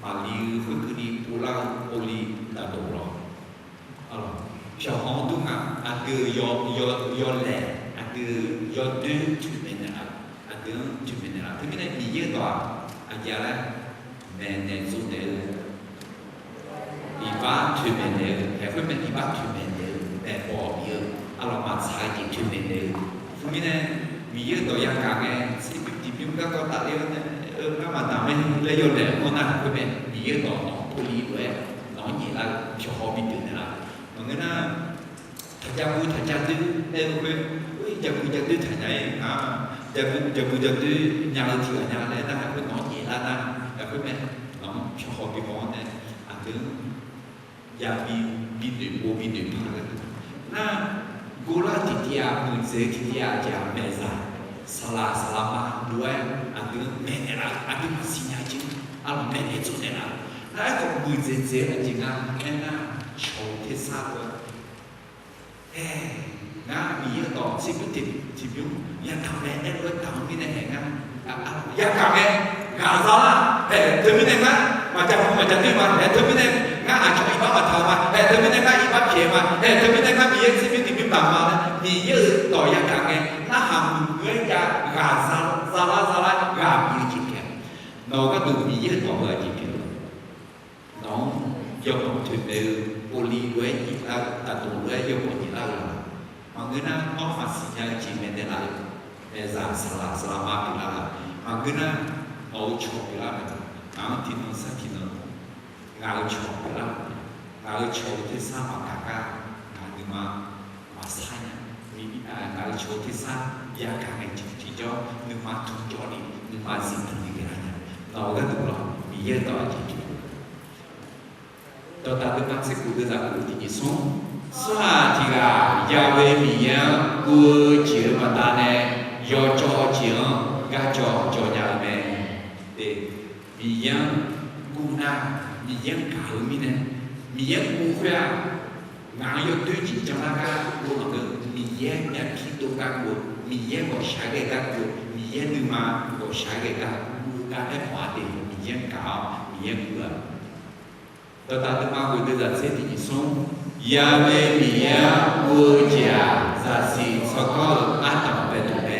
maqli-eu khoerkeuvni povlar-eu Orli daqdof lawr. Pyawq haw-anr dur nga, aqdui-euq yawlaeq, aqdui-euq yawdoer toeqmaeq naeqlaf, aqdui-anr toeqmaeq naeqlaf. Teumirnae Miqyaer-euq dawq-aq, aqjeq laer maeqnaeq tsovnaeq-eu iqbax toeqmaeq naeq-eu, haeq khoermae iqbax toeqmaeq naeq-eu, maeqbawq bif-eu, arlawq maqtsaq-eu jeq toeqmaeq naeq-eu. Teumirnae Miqyaer-euq dawq yagaq ngae, tserbymr tiqbymr garkawv tafler-awr nae, ngar maqdaq mae laer yawlaeq-anr nar, haeq khoermae Miqyaer-euq dawq nawq-anr povli lof-aer nawq-anr nyaef lar-eu pyawq haw bipyeuf naeqlaf. Maqngeur nar, taqjav guv taqjav doer aer-eu khoer, jav guv jav doer taqnya-ir nga, jav guv jav doer nya-eu tiqghaq nya laer nar, haeq khoer nawq-anr nyaef lar nar, haeq khoermae nawq-anr pyawq haw bi haw-anr nae, aqdui-anr yabi binoeq pov binoeq paq-eu gharduq nar, guvlar tiqtiv-aq, muiqdzaeq tiqtiv-aq, aqjeq-aq maeqzaq saqlaq saqlaqma lof-aer aqdui-anr maeqnaeq laf-eu, aqdui maqsiq nya jeq arlawq maeqnaeq tsovnaeq laf-eu. Nar aerkhawf muiqdzaeq dzaeq-eu aqjeq nga aernar, cawq-eu tersar lof-aer Aer, ngar Miqyaer-euq dawq tserbymr tiqbymr yagaq mae aer lof-aer daq-eu mirnae haeq ngar yagaq mae, ghaq zalar haeq teumirnae ngar maqjav guv maqjav doer ma, haeq teumirnae ngar aqcawq iqbax maqtaq-eu ma, haeq teumirnae ngar iqbax pyaeq ma, haeq teumirnae ngar Miqyaer tserbymr tiqbymr baq ma laer Miqyaer-euq dawq yagaq ngae, narhaq muiq-eu aer jav ghaq zalar zalar ghaq bif-eu jeq pyaeq. Nawq-eu gharduq Miqyaer-euq dawq heu aqjeq pyeuf-eu Nawq-anr yawbawq toeqmaeq-eu, Orli lof-aer nyaef lar-eu, daqdoq lof-aer yawbawq nyaef lar-eu laq. Maqngeur nar, nawr maqsiq nya-eu jeq maeqnaeq laf-eu, maeqzaq saqlaq saqlaqma pyeuflar laq. Maqngeur nar, nawq-eu cawq pyeuflar-eu, ngaq-anr tiqnan sar tiqnan, ngaq-euq cawq pyeuflar-eu, ngaq-euq cawq-eu tersar maqgaq gar, ngaq nuima maqsar nya. Ngaq-euq cawq-eu tersar yagaq ngae tiqjawr nuima tmqjawv ni, nuima zifdan ni ghae-a nya. Nawq-eu gharduq lawr, Miqyaer-euq dawq aqjeq pyeuf-eu Dawqdaq deuq ma tser khof deuq zaq khof tiq nyiq smr. Tsawrhaq tiq ghaq Yahweh Miqyaer-anr guv-eu jeq-euq baqdanae, yawcawv jeq-anr garcawv cawv nya-eu mae. Miqyaer-anr guv nar, Miqyaer-anr gaq-eu mirnae, Miqyaer guv khoer-aq, ngaq-anr yawdoer jeq janlar gar guv maqngeur, Miqyaer myavpir dov gar guv-eu, Miqyaer ghawqshaq-aer ghae gar guv-eu, Miqyaer nuima ghawqshaq-aer ghae gar guv-eu Gaq-aer pawq-a de, Miqyaer-anr gaq-awr Miqyaer guv-aq. Dawqdaq nuima ghoeq deuq zaqtser tiq nyiq smr, Ya'be Miqyaer-anr guv-eu jeq-aq, zaqsiq tsawrganr-eu ardanq baeduq mae.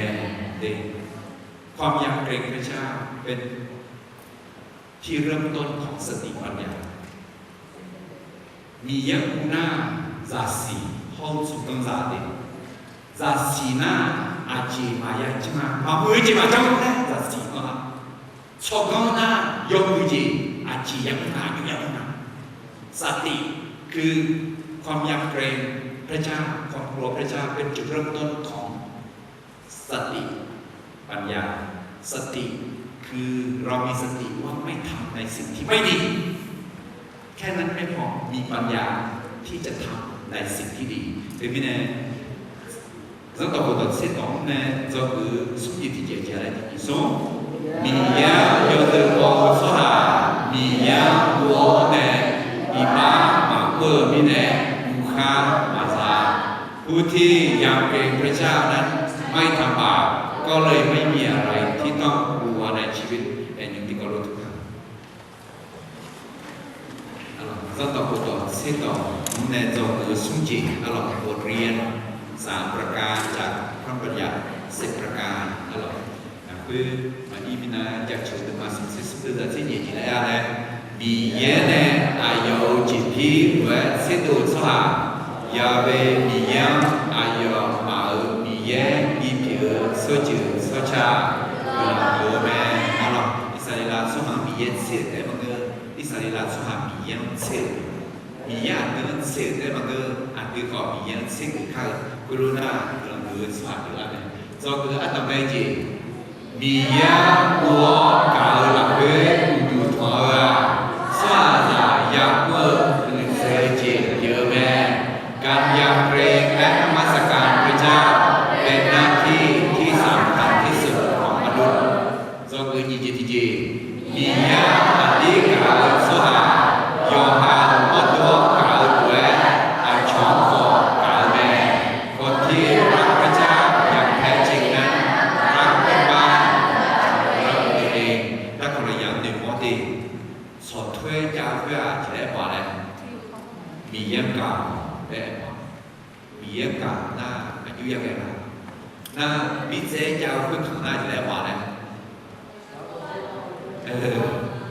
ความยำเกรงพระเจ้าเป็นที่เริ่มต้นของสติปัญญา Miqyaer-anr guv nar, zaqsiq hawr-eu tsawrganr za de. Zaqsiq nar, aqjeq maqya janr-a, maqmuiq-eu jeq maqjanr-a laer zaqsiq-anr-a. Tsawrganr nar, yawmuiq jeq, aqjeq yamr nar, aqjox yamr nar. สติ คือความยำเกรงพระเจ้า ความกลัวพระเจ้า เป็นจุดเริ่มต้นของ สติ ปัญญา สติ คือเรามีสติว่าไม่ทำในสิ่งที่ไม่ดี แค่นั้นไม่พอ มีปัญญาที่จะทำในสิ่งที่ดี Teumirnae, zanrdawq khofdawq tser dawq-anr nae dzawgeuf smr jeq tiqjeq jeq laer tiq nyiq smr, Miqyaer-anr yawzeu baw-eu tsawrhaq, Miqyaer-anr guv-awr nae iqbax maqkeuv-eu mirnae, guv khar maqza. ผู้ที่ยำเกรงพระเจ้านั้นไม่ทำบาป ก็เลยไม่มีอะไรที่ต้องกลัวในชีวิต Zanrdawq khofdawq tser dawq-anr nae dzawgeuf-eu smr jeq arlawq, บทเรียนสามประการจากพระบัญญัติสิบประการ arlawq, khoer aqdir mirnae jaceuq-eu nuima smr tser smr deuq zaqtser nyiq jeq laer-a laer, Miqyaer nae aqyawf-euq jeqpir lof-aer tserdov-eu tsawrhaq, Ya'be Miqyaer-anr aqyawf maf-euq Miqyaer bipyeuf-eu tsawrjeuq tsawrca guiqlanq dov-eu mae. Arlawq, Irsaqleqlav tsawrhaq-anr Miqyaer tser-euq taef-aer maqngeur. Irsaqleqlav tsawrhaq Miqyaer-anr tser-euq, Miqyaer aqdui-anr tser-euq taef-aer maqngeur. Aqdui khawf Miqyaer-anr tsergeuf kar-eu khoerlof nar, guiqlanq dov-eu tsawrhaq pyeuflar mae. Dzawgeuf ardanqbae jeq, Miqyaer-anr guv-awr gaq-eu lafkhoer uqduq tanq-eu-aq, tsawrhaqzaq yamr-eu huiqdzaeq-eu jeq pyeuf-eu mae. การยำเกรงและนมัสการพระเจ้าเป็นหน้าที่ที่สำคัญที่สุดของมนุษย์ Dzawgeuf nyiq jeq tiqjeq, Miqyaer-anr aqdir gaq-eu tsawrhaq, yawqha-euq mawrdo-anr gaq-eu lof-aer, aqcawq-anr khawf gaq-eu mae. คนที่รักพระเจ้าอย่างแท้จริงนั้น รักเพื่อนบ้านเหมือนตัวเอง Darkawq lafyaq noeqmawr de, tsawqtoer jav-eu khoer-aq tiq laer aer paq laer, Miqyaer-anr gaq-awq laer aer paq. Miqyaer-anr gaq nar aqjox yaghae la? Nar mirtsaev jav-eu khoerkanq nar tiq laer aer paq laer,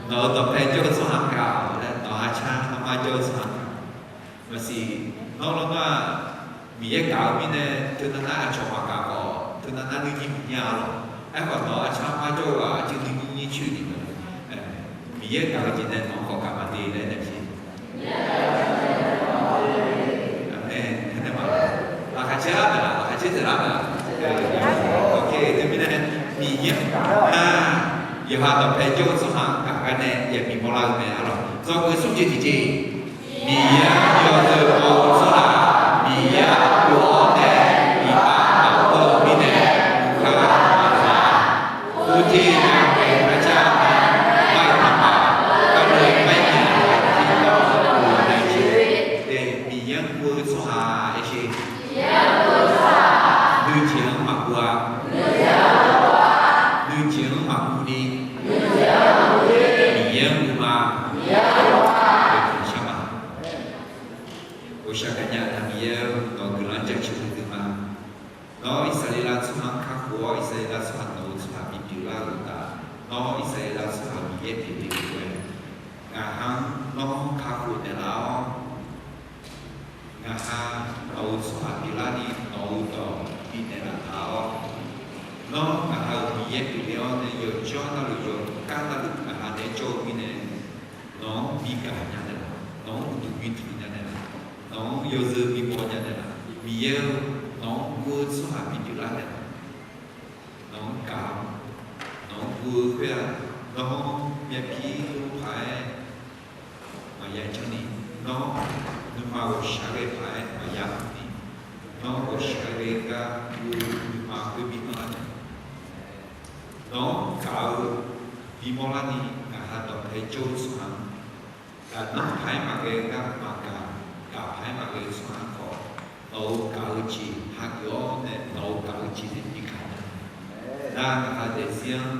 nawq-euq dawqpae jawr-eu tsawrhaq-anr gaq-awq laer, nawq-euq aqcar armar jawr-eu tsawrhaq-anr gaq. Maqsiq, nawr lawr nar-aq, Miqyaer gaq-eu mirnae teunav nar aqcawq maqgaq khawf, teunav nar nuinyir maqnyir-a lawq. Aerkhawf nawq-euq aqcar armar jawr-eu-aq aqcawq nuinyir nyir coer-eu jeq mae. Miqyaer gaq-eu jeq nae nawq-anr khawf gaq maqde laer nae jeq. Aqmeq. Aernaeq ma, laqkhaq caer lar maeq laf, laqkhaq caer dzaeq lar maeq laf. Teumirnae, Miqyaer-anr gaq nar, yawqha dawqpae jawr-eu tsawrhaq-anr gaq gar nae yabi mawrlar-eu mae arlawq. Dzawgeuf smr jeq tiqjeq, Miqyaer-anr yawzeu baw-eu tsawrhaq, Miqyaer-anr guv-awr nae iqbax maqkeuv-eu mirnae, guv khar maqza. ผู้ที่ยำเกรงพระเจ้านั้นไม่ทำบาป ก็เลยไม่มีอะไรที่ต้องกลัวในชีวิต Miqyaer-anr guv-eu tsawrhaq, nuijeq-anr maqguv-a, nuijeq-anr maqguv ni, Miqyaer-anr guv ma, shar ma. Ghovshaw gaqnya-eu Miqyaer-eu, nawq-eu guiqlanq-anr jaceuq-eu dui ma. Nawr Irsaqleqlav tsawrhaq-anr kakhof-awr, Irsaqleqlav tsawrhaq nawq-eu tsawrhaq bipyeuf lar-euq uqtaf, nawr Irsaqleqlav tsawrhaq Miqyaer pyeuf le-eu lof-aer, ngaq ha-anr nawr kakhof naeqlaf-awr, ngaq ha nawq-eu tsawrhaq pyeuflarni nawq-eu dawq bifnaeq laf taq-awr, nawr ngaq ha-euq Miqyaer pyeufle-awr nae yawqjawr navluf yawqgar navluf ngaq ha nae jawr-eu mirnae, nawq-anr bi gaq nya naeqlaf, nawq-anr uqduq bi tanq nya naeqlaf, nawq-anr yawzeu bi baw nya naeqlaf, Miqyaer-eu, nawq-anr guv-eu tsawrhaq bipyeuf lar naeqlaf, nawq-anr gaq-awr, nawq-anr guv-eu khoer-aq, nawr myavpir paq-aer maqya janrni, nawr nuima ghawqshaq ghae paq-aer maqya mrni, nawr ghawqshaq ghae gar guv-eu nuima khoer bi anr-a nae, nawq-anr gaq-eu bimawr larni ngaq ha dawqpae jawr-eu tsawrhaq-anr, gaqnanr paq-aer maqghae gar maqgaq, gaq paq-aer maqghae-eu tsawrhaq-anr khawf, nawq-euq gaq-eu jeq hageuf-awr nae nawq-euq gaq-eu jeq nae bi gaq nya. Nar ngaq ha daefzir-anr,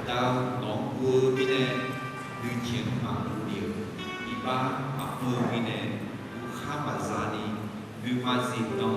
ngaq Aqda-eu nawq-anr guv-eu mirnae, nuijeq-anr maqguv ni-euq, iqbax maqmr-eu mirnae, guiqkhar maqza ni, nuima zifdan